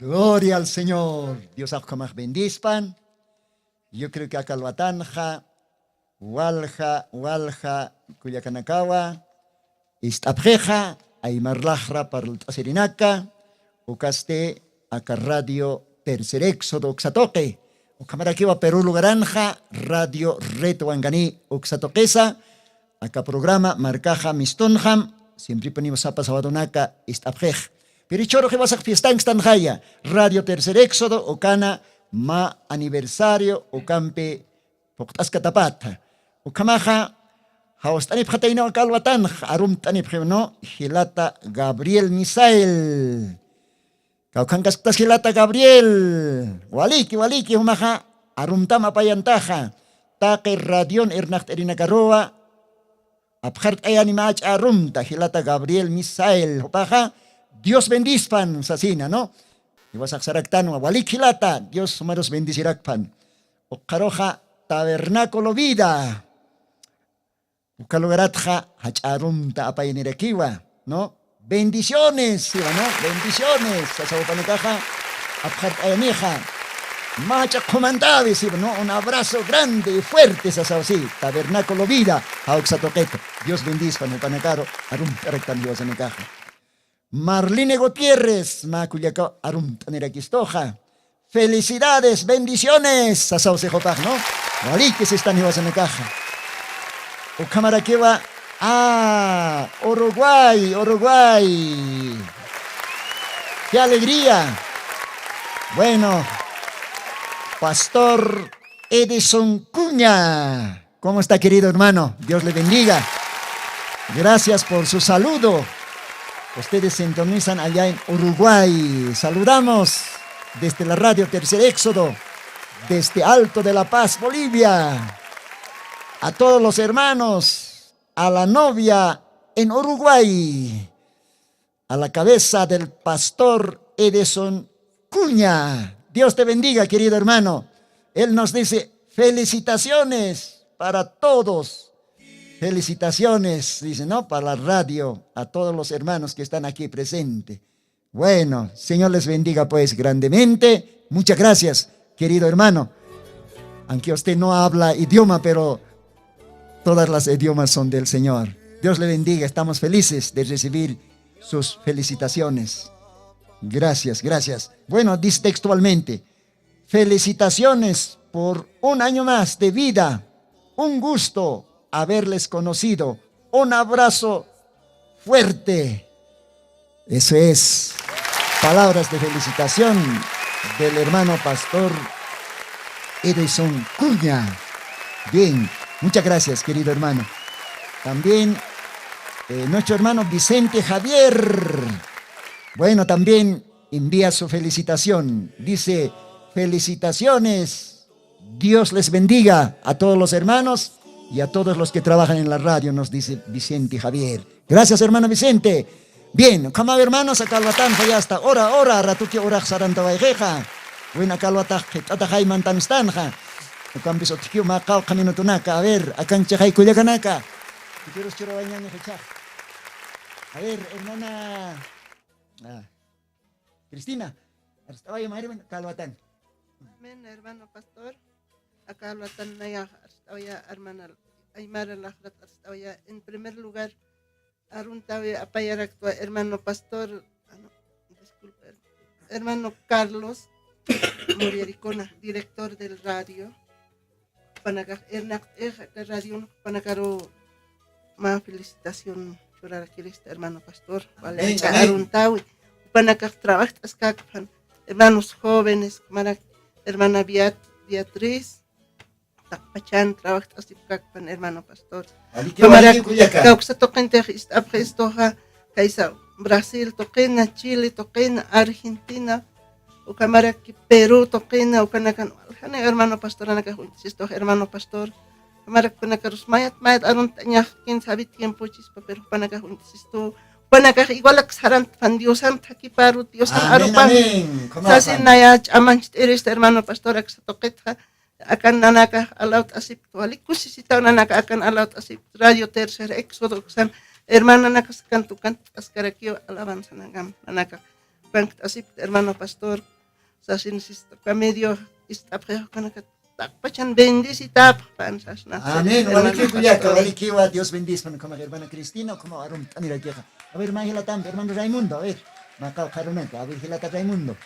Gloria al Señor. Diosax ukhamax bendispan. Yo creo que aka alwatanxa walja walja kullakanakawa ist'apxixa, aymar laxra parlt'asirinaka, ukasti aka Radio Tercer Éxodo uksa tuqi, ukhamarakiwa Perú lugaranxa Radio Red Wangani uksa tuqisa, aka programa markaxa mistunxam, siemprepuniw sapa sabadonaka ist'apxix. Pero jichhürux jiwasax fiestankstanxaya, Radio Tercer Éxodo ukana mä aniversario ukampi phuqt'askatapatha. Ukhamaxa jawst'anipxataynaw aka alwatanx, arumt'anipxiw, ¿no? Jilata Gabriel Misael. Kawkhankaskt'as jilata Gabriel. Waliki, waliki, jumaxa arumtam apayantaxa. Taqi radion irnaqt'irinakaruwa apxart'ayani mä jach'a arumta, jilata Gabriel Misael, jupaxa Dios bendispan sasina, ¿no? Jiwasax saraktanwa, waliki jilata, Dios jumarus bendicirakpan. Ukxaruxa Tabernáculo Vida. Uka lugaratxa jach'a arumta apayanirakiwa, ¿no? Bendiciones, siwa, ¿no? Bendiciones, sasaw jupanakaxa apxart'ayanixa. Mä jach'a qhumantäwi, siwa, ¿no? Un abrazo grande y fuerte, sasaw, sí. Tabernáculo Vida, jawksa tuqita. Dios bendispan jupanakaru, arumt'araktan jiwasanakaxa. Marlene Gutiérrez, mä kullaka arumt'anirakistuxa. Felicidades, bendiciones, sasaw sixupax, ¿no? Waliki sistan jiwasanakaxa. Ukhamarakiwa, ah, Uruguay, Uruguay. Qué alegría. Bueno, Pastor Edison Cuña. ¿Cómo está, querido hermano? Dios le bendiga. Gracias por su saludo. Ustedes sintonizan allá en Uruguay. Saludamos desde la Radio Tercer Éxodo, desde Alto de La Paz, Bolivia. A todos los hermanos, a la novia en Uruguay, a la cabeza del pastor Edison Cuña. Dios te bendiga, querido hermano. Él nos dice, felicitaciones para todos. Felicitaciones, dice, ¿no? Para la radio, a todos los hermanos que están aquí presentes. Bueno, Señor les bendiga pues grandemente. Muchas gracias, querido hermano. Aunque usted no habla idioma, pero todas las idiomas son del Señor. Dios le bendiga. Estamos felices de recibir sus felicitaciones. Gracias, gracias. Bueno, dice textualmente, felicitaciones por un año más de vida. Un gusto haberles conocido. Un abrazo fuerte. Eso es. Palabras de felicitación del hermano pastor Edison Cuña. Bien, muchas gracias, querido hermano. También, eh, nuestro hermano Vicente Javier. Bueno, también envía su felicitación. Dice, felicitaciones. Dios les bendiga a todos los hermanos y a todos los que trabajan en la radio, nos dice Vicente Javier. Gracias, hermano Vicente. Bien, ukhamaw hermanos, aka alwatanxa ya está. Ora, ora, ratuki urax sarantawayxixa. Bueno, aka alwatax qhipt'ataxay mantanstanxa. Ukampis utjkiw mä qawqha minutunaka. A ver, akanchixay kullakanaka. Kutirus churawañaña jichhax. A ver, hermana, ah, Cristina, arst'awaya mayriman aka alwatan. Amén, hermano pastor. Aka alwatan nayax arst'awaya, hermana Aymara Lajrat arst'awaya. En primer lugar, aruntawi apayaraktwa hermano pastor, ah, no, disculpe, hermano Carlos Muriaricona, director del radio. Jupanakax irnaqt'ix aka radion, jupanakaru mä felicitación churarakirista, hermano pastor. Amén, wali jach'a amén. Aruntawi. Jupanakax trabajt'askakpan, hermanos jóvenes, jumarak hermana Beat-, Beatriz, taqpachan trabajt'asipkakpan, hermano pastor. Waliki, jumarak waliki, kullaka. Kawksa tuqintix ist'apxistuxa, kaysa Brasil tuqina, Chile tuqina, Argentina, ukhamaraki Perú tuqina, ukanakan waljani hermano pastoranakax uñt'asistuxa, hermano pastor. Ukhamaraki jupanakarus mayat, mayat arunt'añax, quién sabe tiempo chispa, pero jupanakax uñt'asistu, jupanakax igualak sarantpan Diosan thakhiparu, Diosan arupan. Amén, amén. Sasin naya ch'amancht'irista, hermano pastor, aksa tuqitxa. Akan nanakax alawt'asipkta, wali kusisitaw nanaka akan alawt'asipkta. Radio Tercer Éxodo uksan hermananakas kantu kantt'askarakiw alabanzanakam nanakax kankt'asipkta, hermano pastor. sasin, sista, uka medio ist'apxi, ukanaka taqpachan bendecitapxpan sasna. Amén. Hermana, walikiw kullaka, pastor. Walikiwa, Dios bendispan, ukhama hermana Cristina, ukhama arumt'anirakixa. A ver, mä jilatampi, hermano Raimundo, a ver. Mä qawqharunaka, a ver, jilata Raimundo.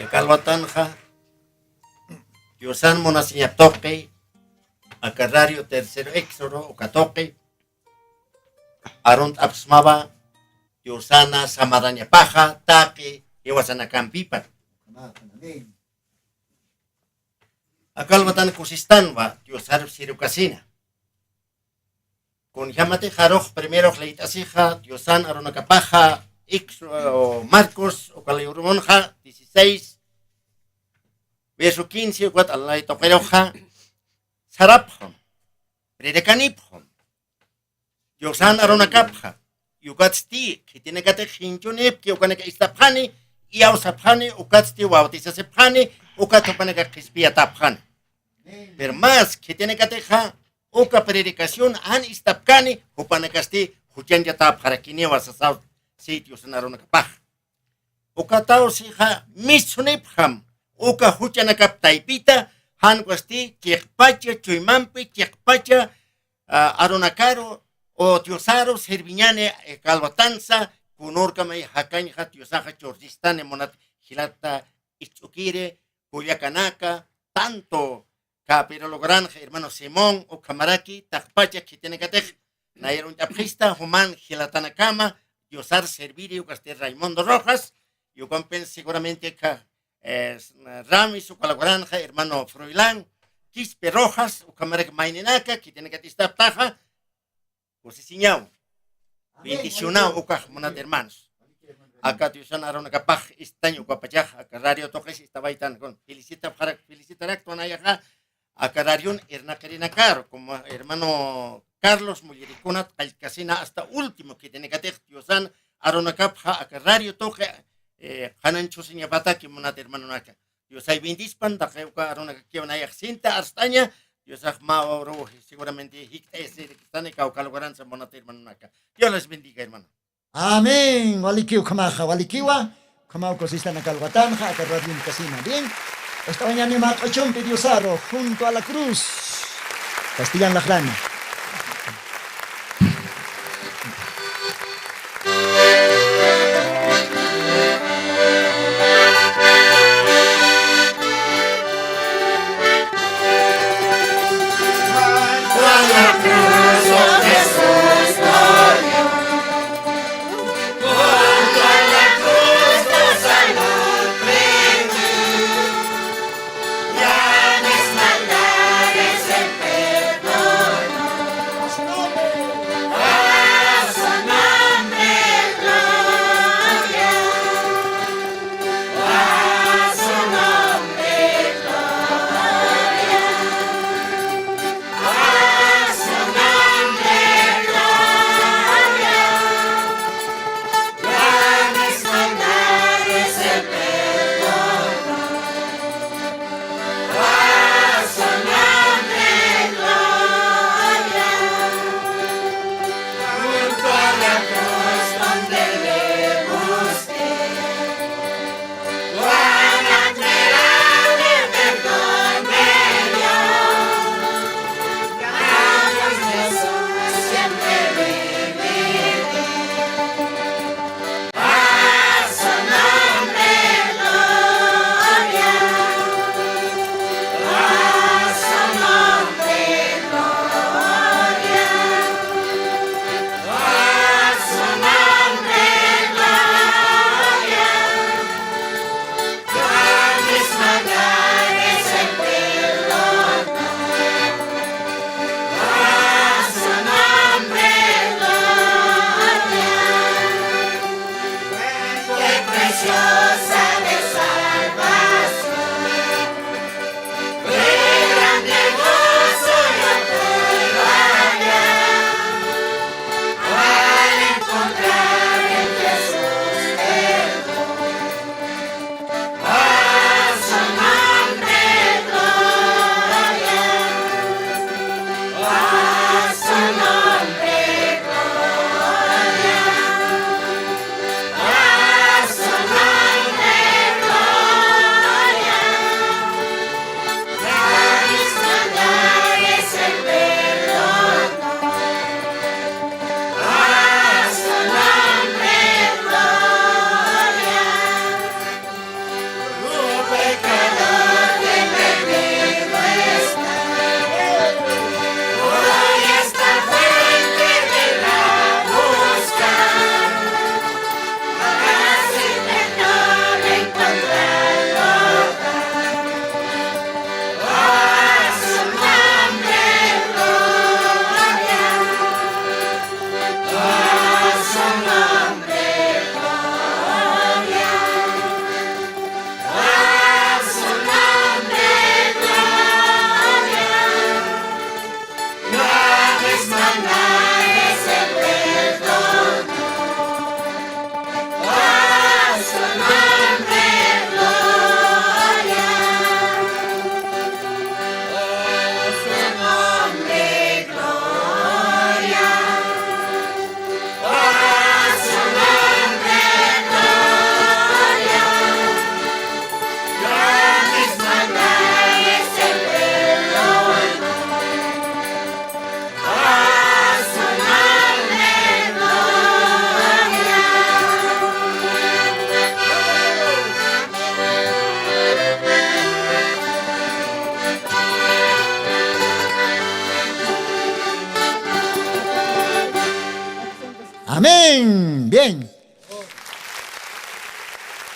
Aka alwatanxa, Diosan munasiñap tuqi, aka radio Tercer Éxodo, uka tuqi, arunt'apxsmawa, Diosana samarañapaxa, taqi jiwasanakampipan. Amén. Aka alwatan kusistanwa, Diosar sirukasina. Kunjamatix arux primerux leyt'asixa, Diosan arunakapaxa, Éxodo, Marcos, uka librumunxa, dieciséis, verso quince, ukat alay tuqiruxa, sarapxam, predicanipxam. Diosan arunakapxa, ukatsti, khitinakatix jinchunipki, ukanaka istapxani, iyawsapxani, ukatsti, bautizasipxani, ukat jupanaka qhispiyatapxani. Pero más, khitinakatixa, uka predicación jan istapkani, jupanakasti, juchañchatapxarakiniwa sasaw, sí, Diosan arunakapax. Ukataw sixa, misunipxam, uka juchanakap taypita, jan usti, chiqpacha, chuymampi, chiqpacha, a, arunakaru, o Diosaru, sirviñani, e, aka alwatansa, kunurkamay jakañxa, Diosaxa churchistani, munat, jilata, isch'ukiri, kullakanaka, tanto, käpiru logranxa, hermano Simón, ukhamaraki, taqpacha khitinakatix, nayar uñt'apxista, juman jilatanakama, Diosar serviri, ukasti Raimundo Rojas, y ukampin seguramente ka, eh, Ramis, uka logranxa, hermano Froilán, Quispe Rojas, ukhamaraki mayninaka, khitinakatix istapxtaxa, kusisiñaw. Amén. Bendicionaw, ukax munat hermanos. Aka Diosan arunakapax istañ ukapachax, aka radio tuqis istawaytan kun. Felicita, felicitarak tunayaxa, aka radion irnaqirinakaru, como hermano Carlos Mullirikunat qallkasina hasta último, khitinakatix Diosan arunakapxa, aka radio tuqi, eh, qhanan chhusiñapataki munat hermanonaka. Diosay bendispan, taqi uka arunakakiw nayax sinta arst'aña, Diosax mä uru seguramente jikt'ayasirikistani kawka lugaransa munat hermanonaka. Dios les bendiga, hermano. Amén. Walikiw ukhamaxa, walikiwa, ukhamaw kusistana aka alwatanxa, aka radio kasina. Bien. Estaba ñani mä q'uchumpi Diosaru, junto a la cruz. Castellan laxrana.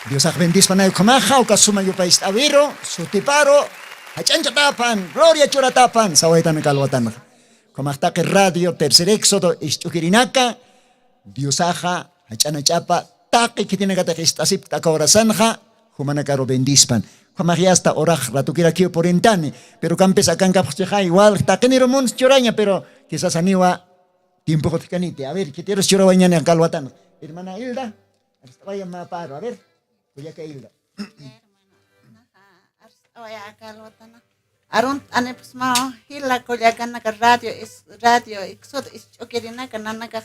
Diosax bendispanay ukhamaxa, uka suma yupayst'awiru, sutiparu, jach'añchatapan, gloria churatapan, sawaytan aka alwatanxa. Ukhamax taqi Radio Tercer Éxodo isch'ukirinaka, Diosaxa jach'anachapa taqi khitinakatix ist'asipkta aka horasanxa, jumanakaru bendispan. Ukhamax yasta urax ratukirakiw purintani, pero ukampis akankapxchixay, walj taqiniru muns churaña, pero quizás janiwa tiempox utjkaniti. A ver, khitirus churawayañani aka alwatanxa. Hermana Hilda, arst'awayam mä paru, a ver, kullaka Hilda. Hermano, naxa, arst'awaya aka alwatana. Arunt'anipxsmaw jila kullakanaka radio, radio Éxodo isch'ukirinaka nanakax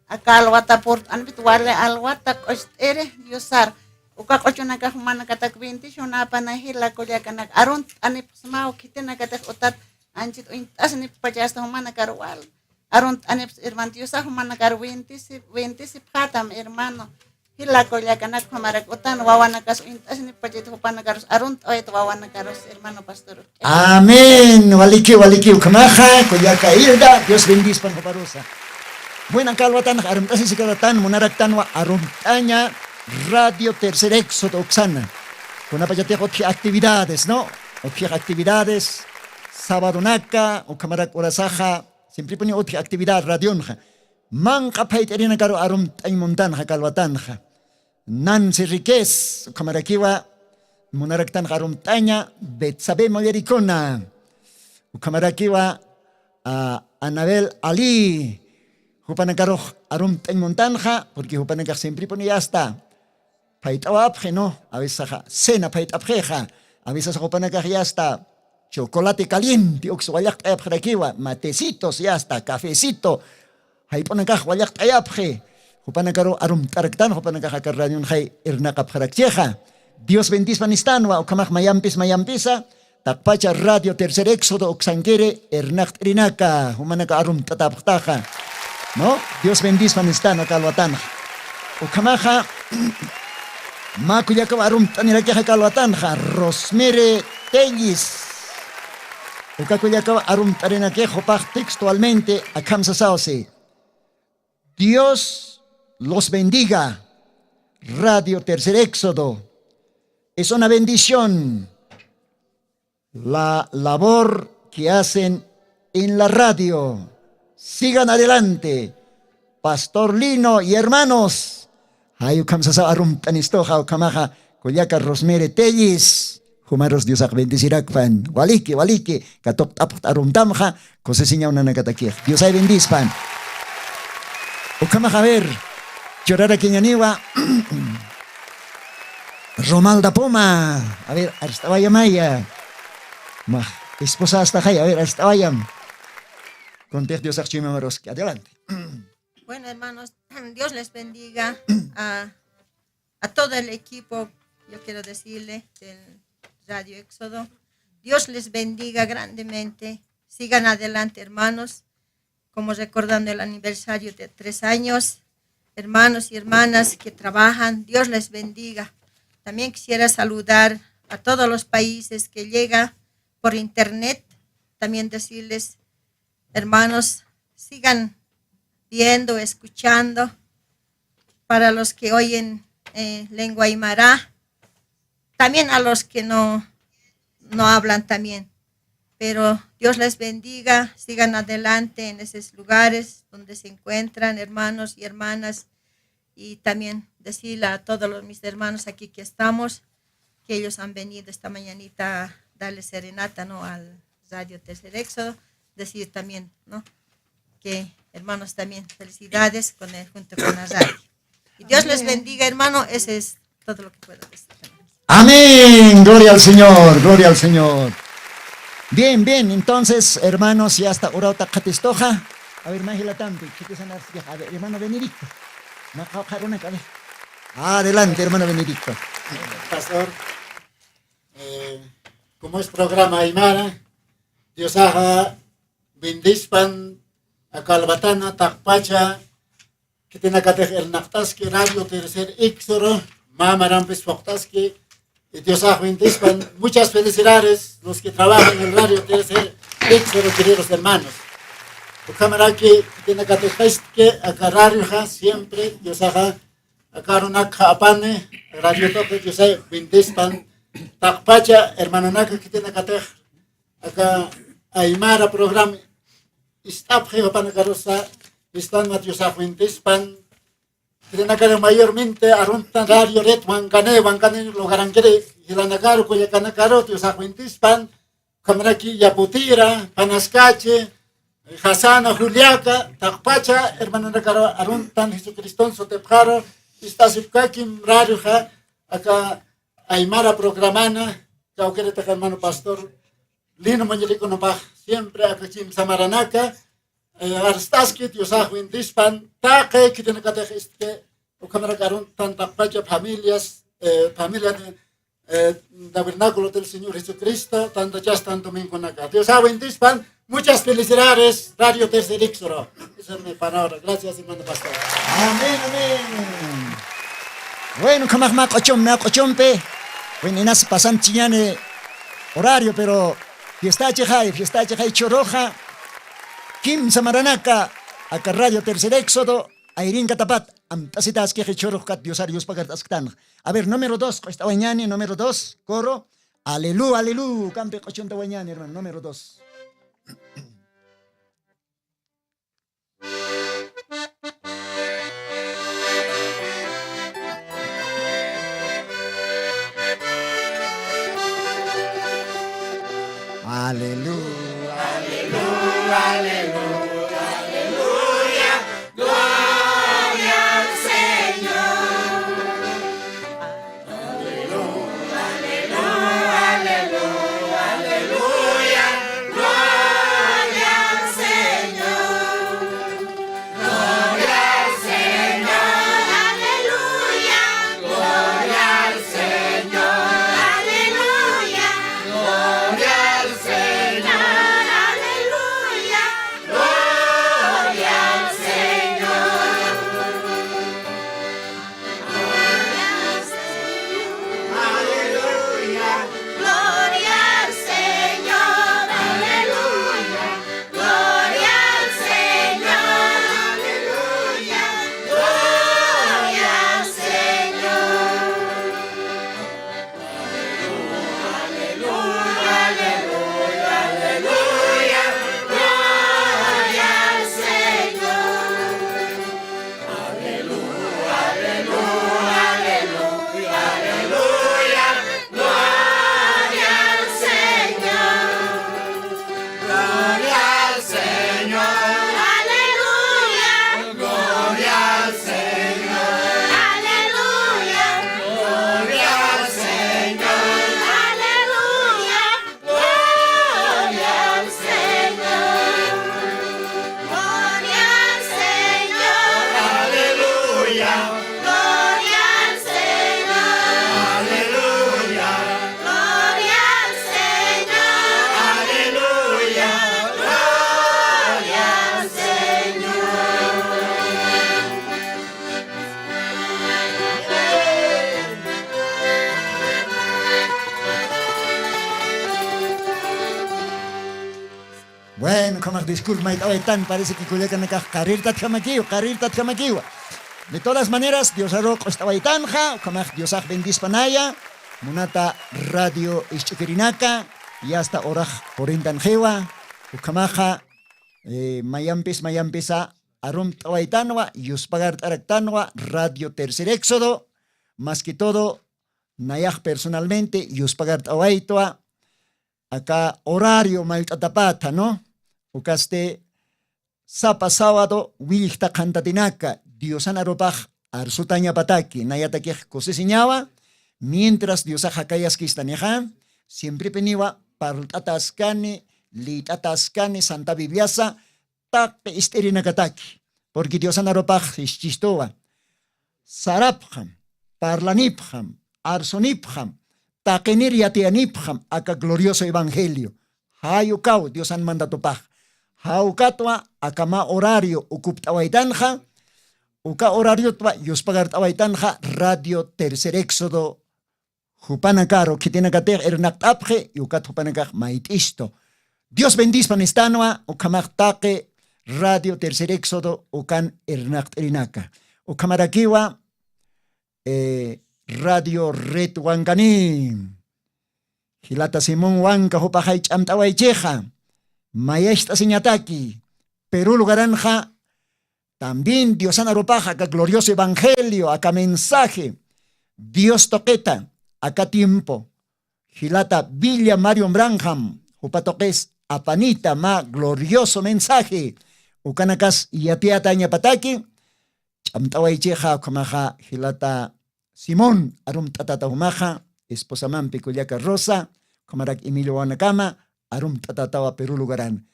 aka alwata purt'anipit wali alwata q'ucht'iri Diosar. Uka q'uchunakax jumanakatak bendicionapana jila kullakanaka. Arunt'anipxsmaw khitinakatix utat anchit uñt'asnipxpachasta jumanakar wal. Arunt'anips hermano Diosax jumanakar bendisi-, bendisipxätam hermano. Jila kullakanak jumarak utan wawanakas uñt'asnipxpachit jupanakarus arunt'awayt wawanakarus hermano pastor. Amén. Waliki, waliki ukhamaxa, kullaka Hilda, Dios bendispan juparusa. Buena aka alwatanxa arumt'asisikatatan munaraktanwa arumt'aña Radio Tercer Éxodo uksana. Kunapachatix utji actividades, ¿no? Utji actividades, sabadonaka, ukhamarak urasaxa, siemprepuni utji actividad radionxa. Manq'a phayt'irinakaru arumt'añ muntanxa aka alwatanxa. Nancy Riquez, ukhamarakiwa munaraktanxa arumt'aña, Betsabe Mollerikuna. Ukhamarakiwa, a, Anabel Ali, jupanakarux arumt'añ muntanxa, porque jupanakax siemprepuni yasta phayt'awapxi, ¿no? A veces cena phayt'apxixa, a veces jupanakax yasta chocolate caliente uks wallaqt'ayapxarakiwa, matecitos, yasta cafecito, jayp'unakax wallaqt'ayapxi, jupanakaru arumt'araktan, jupanakax aka radionxay irnaqapxarakchixa. Dios bendispa nistanwa, ukhamax mayampis mayampisa, taqpacha Radio Tercer Éxodo uksankiri irnaqt'irinaka, jumanaka arumt'atapxtaxa. ¿No? Dios bendispa nistan aka alwatanxa. Ukhamaxa, mä kullakaw arumt'anirakixa aka alwatanxa, Rosemary Tellis. Uka kullakaw arumt'arinakix jupax textualmente akham sasaw si. Dios los bendiga. Radio Tercer Éxodo. Es una bendición la labor que hacen en la radio. Sigan adelante, Pastor Lino y hermanos. Jay ukham sasaw arumt'anistuxa ukhamaxa, kullaka Rosemary Tellis. Jumarus Diosax bendicirakpan. Waliki, waliki, katuqt'apxt arumtamxa, kusisiñaw nanakatakix. Diosay bendispan. Ukhamaxa, a ver, churarakiñaniwa. Romalda Poma. A ver, arst'awayamaya. Max esposastaxay, a ver, arst'awayam. Kuntix Diosax chuymamarusqui. Adelante. Bueno, hermanos, Dios les bendiga a, a todo el equipo, yo quiero decirle, del Radio Éxodo. Dios les bendiga grandemente. Sigan adelante, hermanos, como recordando el aniversario de tres años. Hermanos y hermanas que trabajan, Dios les bendiga. También quisiera saludar a todos los países que llega por internet. También decirles, hermanos, sigan viendo, escuchando. Para los que oyen, eh, lengua aymara, también a los que no, no hablan también. Pero Dios les bendiga, sigan adelante en esos lugares donde se encuentran, hermanos y hermanas. Y también decirle a todos los, mis hermanos aquí que estamos, que ellos han venido esta mañanita a darle serenata, ¿no? Al Radio Tercer Éxodo, decir también, ¿no? Que hermanos también, felicidades con el, junto con la radio. Y Dios les bendiga, hermano, ese es todo lo que puedo decir. Amén. Gloria al Señor, gloria al Señor. Bien, bien, entonces, hermanos, ya está, urauta qhatistuxa. A ver, majilatampi, ¿qué te sanas? A ver, hermano Benedicto. Maqawqarunaka, a ver. Adelante, hermano Benedicto. Pastor, eh, como es programa aymara, Diosaxa bendispan aka alwatana taqpacha, khitinakatix irnaqtaski Radio Tercer Éxodo, mä marampis phuqtaski, y Diosax bendispan, muchas felicidades los que trabajan en el Radio Tercer Éxodo, queridos hermanos. Ukhamaraki, khitinakatix qistki aka radioxa, siempre Diosaxa Aka arunakxa apani, radio tuqi Diosay bendispan, taqpacha hermanonaka khitinakatix, aka aymara programa ist'apxi jupanakarusa, istanma Diosax bendispan, khitinakari mayormente aruntan radio red wankani, wankani lugarankiri, jilanakaru, kullakanakaru, Diosax bendispan, ukhamaraki Yaputira, Panaskachi, Jasana, Juliaka, taqpacha hermanonakaru aruntan Jesucriston sutipxaru, ist'asipkakim radioxa, aka aymara programana, kawkiritax hermano pastor Lino Muñerikunapax siempre aka kimsa maranaka, eh, arst'aski Diosax bendispan, taqi khitinakatix ist'i, ukhamaraki aruntan taqpacha familias, eh, familia de, eh, Tabernáculo del Señor Jesucristo, tantachastan domingonaka. Diosax bendispan, muchas felicidades, Radio Tercer Éxodo. Esa es mi palabra. Gracias, hermano pastor. Amén, amén. Bueno, ukhamax mä q'uchum, mä q'uchumpi. Bueno, inas pasanchiñani horario, pero fiestachixay, fiestachixay churuxa. Kimsa maranaka, aka Radio Tercer Éxodo, ayrinkatapat, amt'asitaskixi churux kat Diosar yuspagart'asktanxa. A ver, número dos, q'ucht'awañani, número dos, coro. Alelu, alelu, kampi q'uchuntawañani, hermano, número dos. Aleluya, aleluya, aleluya, aleluya, gloria al Señor. Aleluya, aleluya, aleluya, aleluya, gloria al Señor. Gloria al Señor, aleluya. Gloria al Señor, aleluya. Gloria al Señor, aleluya. Gloria al Señor. Gloria al Señor, aleluya. Gloria al Señor, aleluya. Gloria al Señor, aleluya. Gloria al Señor. Aleluya, aleluya, aleluya. Gloria al Señor. Aleluya, aleluya, aleluya, aleluya. Gloria al Señor. Gloria al Señor. Aleluya. Gloria al Señor. Aleluya. Gloria al Señor. Aleluya. Gloria al Señor. Gloria al Señor. Aleluya. Gloria al Señor. Aleluya. Gloria al Señor. Aleluya. Gloria al Señor. Bueno, ukhamax disculpa mayt'awaytan, parece que kullakanakax qarirtatjamakiwa, qarirtatjamakiwa. De todas maneras, Diosaru q'ust'awaytanxa, ukhamax Diosax bendispanaya, munata radio isch'ukirinaka, y hasta horax purintanxiwa, ukhamaxa, eh, mayampis, mayampisa, arumt'awaytanwa, yuspagart'araktanwa, Radio Tercer Éxodo, más que todo, nayax personalmente, yuspagart'awaytwa, aka horario mallt'atapata, ¿no? Ukasti sapa sábado willjta qhantatinaka, Diosan arupax arsutañapataki, nayatakix kusisiñawa, mientras Diosax jakayaskistanixa, siemprepiniwa parlt'ataskani, liyt'ataskani Santa Bibliasa, taqi ist'irinakataki, porque Diosan arupax jischistuwa, sarapxam, parlanipxam, arsunipxam, taqinir yatiyanipxam aka glorioso evangelio. Jay ukaw Diosan mandatupax. Jawkatwa akama horario ukupt'awaytanxa, uka horariotwa yuspagart'awaytanxa Radio Tercer Éxodo jupanakaru khitinakatix irnaqt'apxi, y ukat jupanakax mayt'istu. Dios bendispa nistanwa, ukhamax taqi Radio Tercer Éxodo ukan irnaqt'irinaka. Ukhamarakiwa, eh, Radio Red Wankani. Jilata Simón Wanka jupaxay ch'amt'awaychixa. Mayacht'asiñataki. Perú lugaranxa. También Diosan arupaxa aka glorioso evangelio, aka mensaje. Dios tuqita, aka tiempo. Jilata Villa Mario Branham, jupa tuqis apanita mä glorioso mensaje. Ukanakas yatiyatañapataki, ch'amt'awaychixa ukhamaxa jilata Simón, arumt'atata jumaxa, esposamampi kullaka Rosa, ukhamarak Emilio wawanakama, arumt'atatawa Perú lugaran.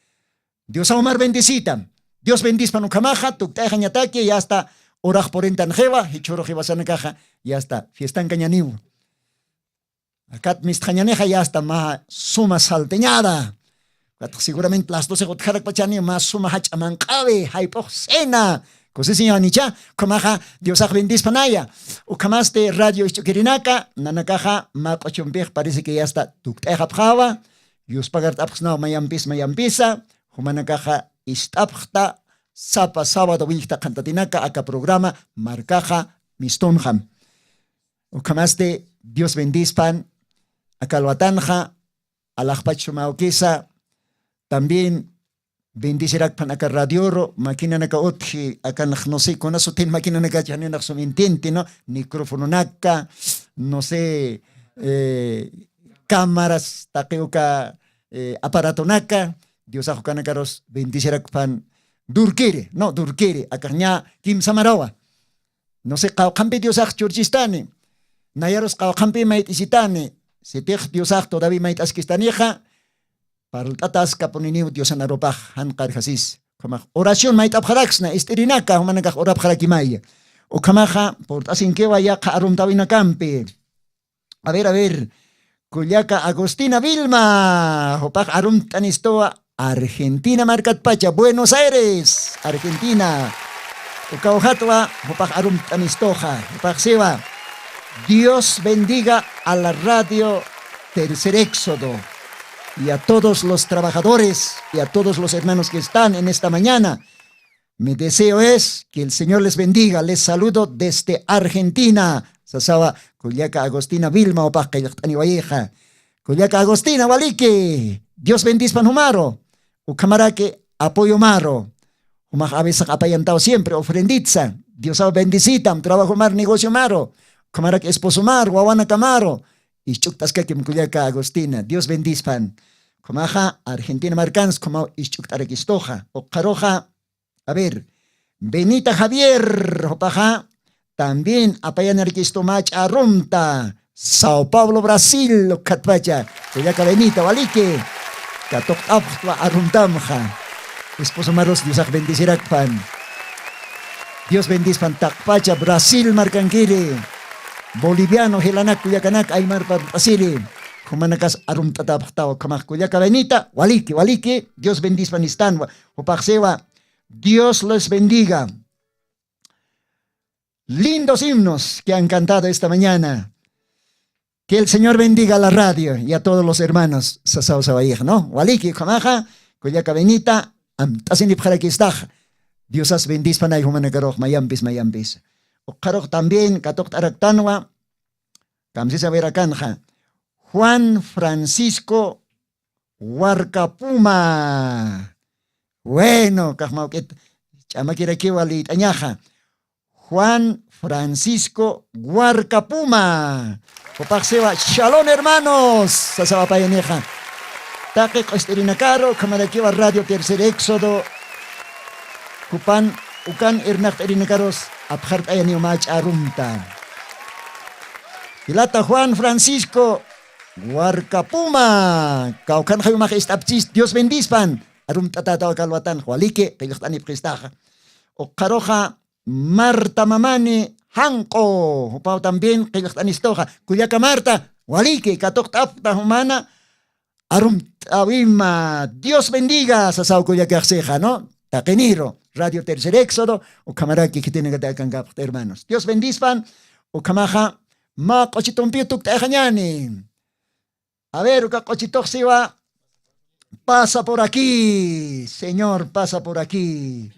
Diosaw mar bendecita. Dios bendispan ukhamaxa, tukt'ayxañataki, ya está, urax purintanxiwa, jichhuru jiwasanakaxa, ya está, fiestankañaniw. Akat mistxañanixa, ya está, mä suma salteñada. Ukatx seguramente las doce utjarakpachani, mä suma jach'a manq'awi, jayp'ux cena. Kusisiñanicha, ukhamaxa, Diosax bendispanaya. Ukhamasti radio isch'ukirinaka, nanakaxa, mä q'uchumpix parece que ya está, tukt'ayxapxawa, yuspagart'apxsnaw mayampis, mayampisa, jumanakaxa, ist'apxta, sapa sábado willkta qhantatinaka, aka programa, markaxa, mistunxam. Ukhamasti, Dios bendispan, aka alwatanxa, alaxpach sumawkisa, también bendecirakpan aka radioru, maquinanaka utji, akanx no sé, kuna sutin maquinanaka janinax sum intenti, ¿no? Microfononaka, no sé, eh, cámaras, taqi uka, eh, aparatonaka, Diosax ukanakarus bendecirakpan, durkiri, ¿no? Durkiri, akax ña kimsa marawa. No sé, qawqhampi Diosax churchistani. Nayarus qawqhampi mayt'isitani. Sitix Diosax todavía mayt'askistanixa. Parlt'ataskapuniniw Diosan arupax jan qarjasis. Ukhamax oración mayt'apxaraksna, ist'irinaka, jumanakax urapxarakimaya. Ukhamaxa, purt'asinkiwa yaqha arumtawinakampi. A ver, a ver. Kullaka Agustina Vilma, jupax arumt'anistuwa Argentina markatpacha, Buenos Aires, Argentina. Uka ujatwa, jupax arumt'anistuxa, jupax siwa. Dios bendiga a la radio Tercer Éxodo y a todos los trabajadores y a todos los hermanos que están en esta mañana. Mi deseo es que el Señor les bendiga. Les saludo desde Argentina. Sasawa, kullaka Agustina Vilma jupax qillqt'aniwayixa. Kullaka Agustina, waliki. Dios bendispan jumaru. Ukhamaraki apoyo maru. Jumax a veces apayantaw siempre ofrenditsa. Diosaw bendicitam, trabajo mar, negocio maru. Ukhamaraki esposo maru, wawanaka maru. Isch'ukt'askakim kullaka Agustina. Dios bendispan. Ukhamaxa Argentina markans, ukhamaw isch'ukt'arakistuxa. Ukxaruxa, a ver, Benita Javier, jupaxa, también apayanarakistu mä ch'arumta, Sao Paulo, Brasil, ukkhatpacha, kullaka Benita, waliki, katuqt'apxtwa arumtamxa. Esposo marus Diosax bendecirakpan. Dios bendispan taqpacha, Brasil markankiri, boliviano jilanak kullakanak aymar parlt'asiri, jumanakas arumt'atapxtawa, ukhamax kullaka Benita, waliki, waliki, Dios bendispan istanwa, jupax siwa, Dios les bendiga. Lindos himnos que han cantado esta mañana. Que el Señor bendiga la radio y a todos los hermanos. Sasaw sawayix, ¿no? Waliki, ukhamaxa, kullaka Benita, amt'asinipxarakistax. Diosas bendispanay jumanakarux, mayampis, mayampis. Ukxarux también katuqt'araktanwa, kamsisa wirakanxa. Juan Francisco Warkapuma. Bueno, kaxmawk'it ch'amakirakiwa liyt'añaxa. Juan Francisco Warkapuma. Jupaxsiwa, shalom hermanos, sasawapayanixa. Taqi q'ust'irinakaru, ukhamarakiwa Radio Tercer Éxodo. Jupan, ukan irnaqt'irinakarus, apxart'ayaniw mä ch'arumta. Jilata Juan Francisco Warkapuma, kawkhanxa jumax ist'apchis, Dios bendispan. Arumt'atätaw aka alwatan, waliki, qillqt'anipxistaxa. Ukxaruxa Marta Mamani Janq'u, jupaw también qillqt'anistuxa. Kullaka Marta, waliki, katuqt'apxta jumana, arumt'äwima, Dios bendiga, sasaw kullakaxsixa, ¿no? Taqiniru, Radio Tercer Éxodo, ukhamaraki khitinakata akankapxta, hermanos. Dios bendispan, ukhamaxa, mä q'uchitumpiw tukt'ayxañäni. A ver, uka q'uchituxsiwa, pasa por aquí, Señor, pasa por aquí.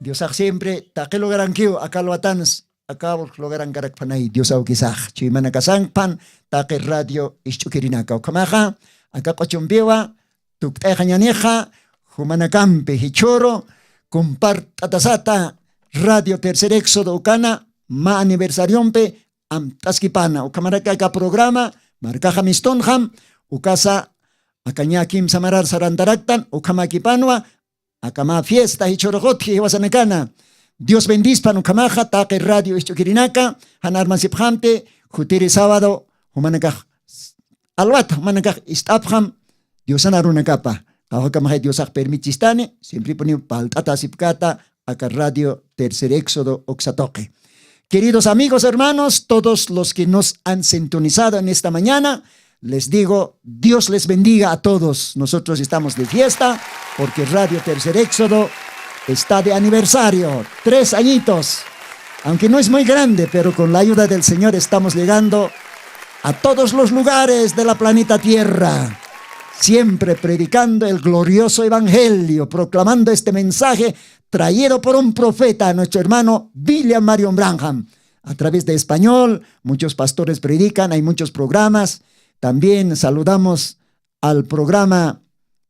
Diosax siempre taqi lugarankiw aka alwatans aka lugarankarakphanay Dios awkisax chuymanakasankpan taqi radio isch'ukirinaka. Ukhamaxa aka q'uchumpiwa tukt'ayxañanixa jumanakampi jichhüru compart'atasata Radio Tercer Éxodo ukana mä aniversariompi amt'askipana. Ukhamaraki aka programa markaxa mistunxam, ukasa aka ña kimsa marar sarantaraktan ukhamakipanwa aka mä fiesta jichhürux utji jiwasanakana. Dios bendispan ukhamaxa taqi radio isch'ukirinaka jan armasipxamti, jutiri sábado jumanakax alwata jumanakax ist'apxam Diosan arunakapa. Qawakamaxay Diosax permitistani, siemprepuniw palt'atasipkata aka Radio Tercer Éxodo uksa tuqi. Queridos amigos, hermanos, todos los que nos han sintonizado en esta mañana, les digo, Dios les bendiga a todos. Nosotros estamos de fiesta porque Radio Tercer Éxodo está de aniversario, tres añitos. Aunque no es muy grande, pero con la ayuda del Señor estamos llegando a todos los lugares de la planeta Tierra, siempre predicando el glorioso evangelio, proclamando este mensaje traído por un profeta, nuestro hermano William Marion Branham. A través de español, muchos pastores predican, hay muchos programas. También saludamos al programa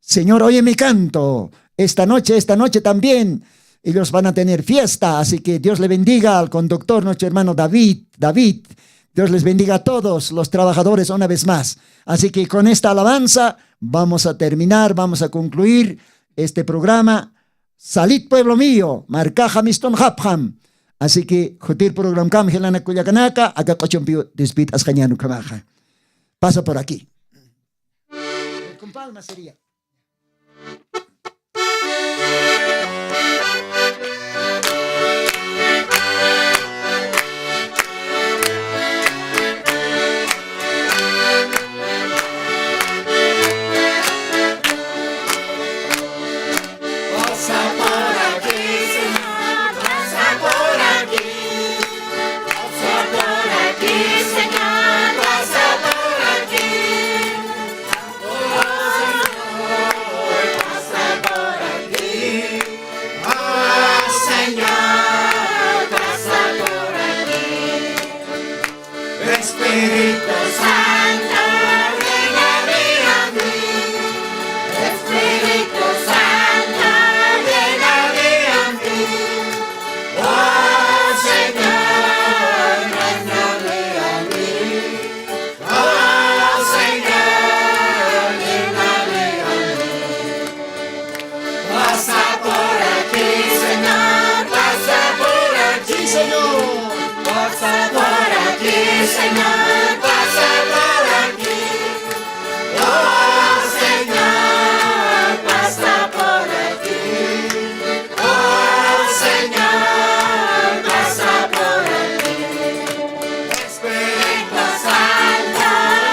Señor, oye mi canto. Esta noche, esta noche también ellos van a tener fiesta, así que Dios le bendiga al conductor, nuestro hermano David, David. Dios les bendiga a todos los trabajadores una vez más. Así que con esta alabanza vamos a terminar, vamos a concluir este programa. Salit, pueblo mío, markaxa mistunxapxam. Así que jutir programkam jilanaka kullakanaka, aka q'uchumpiw despidasqañän ukhamaxa. Pasa por aquí. Con palmas sería. Pasa por aquí, Señor, pasa por aquí. Pasa por aquí, Señor, pasa por aquí. Oh, Señor, pasa por aquí. Oh, Señor, pasa por aquí. Espíritu Santo, lléname a mí. Espíritu Santo, lléname a mí. Oh, Señor, lléname a mí. Oh, Señor, lléname a mí. Pasa por aquí, Señor, pasa por aquí. Sí, Señor. Pasa por aquí, Señor, pasa por aquí. Oh, Señor, pasa por aquí. Oh, Señor, pasa por aquí. Espíritu Santo,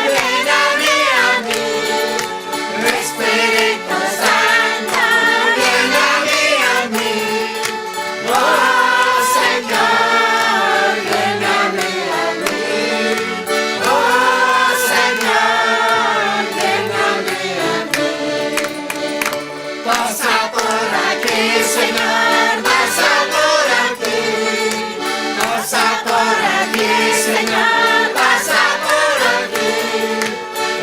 lléname a mí. Espíritu Santo, lléname a mí. Oh, Señor, lléname a mí. Oh, Señor, lléname a mí. Pasa por aquí, Señor, pasa por aquí. Pasa por aquí, Señor, pasa por aquí.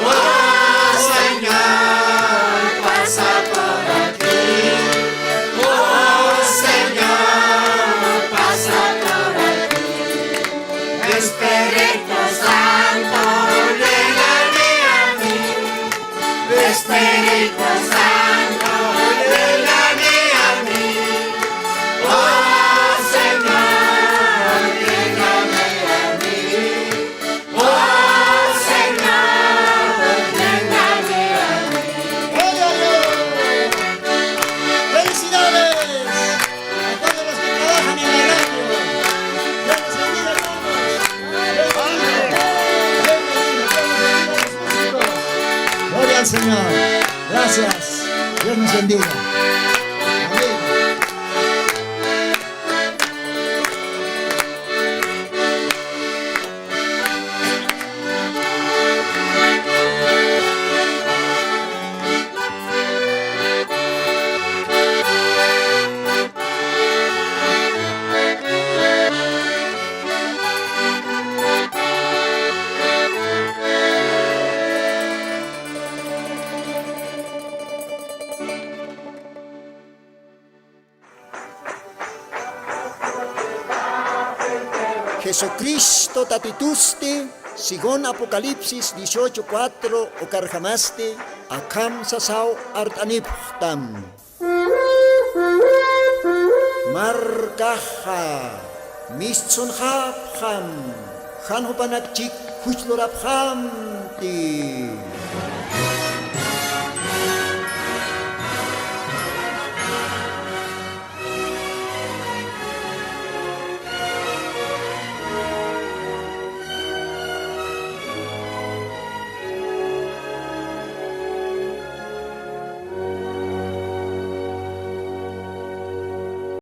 Oh, Señor, pasa por aquí. Oh, Señor, pasa por aquí. Espíritu Santo, lléname a mí. Espíritu Santo, lléname a mí. Oh, Señor, lléname a mí. Oh, Señor, lléname a mí. ¡Felicidades! A todos los que trabajan en la radio. Dios los bendiga, hermanos. Dios los bendiga. Dios los bendiga a los músicos. Gloria al Señor. Gracias. Dios nos bendiga. Amén. Jesucristo Tatitusti, según Apocalipsis dieciocho cuatro, ukarjamasti akham sasaw art'anipxtam. Markaxa mistsunxapxam, jan jupanakchik juchlurapxamti.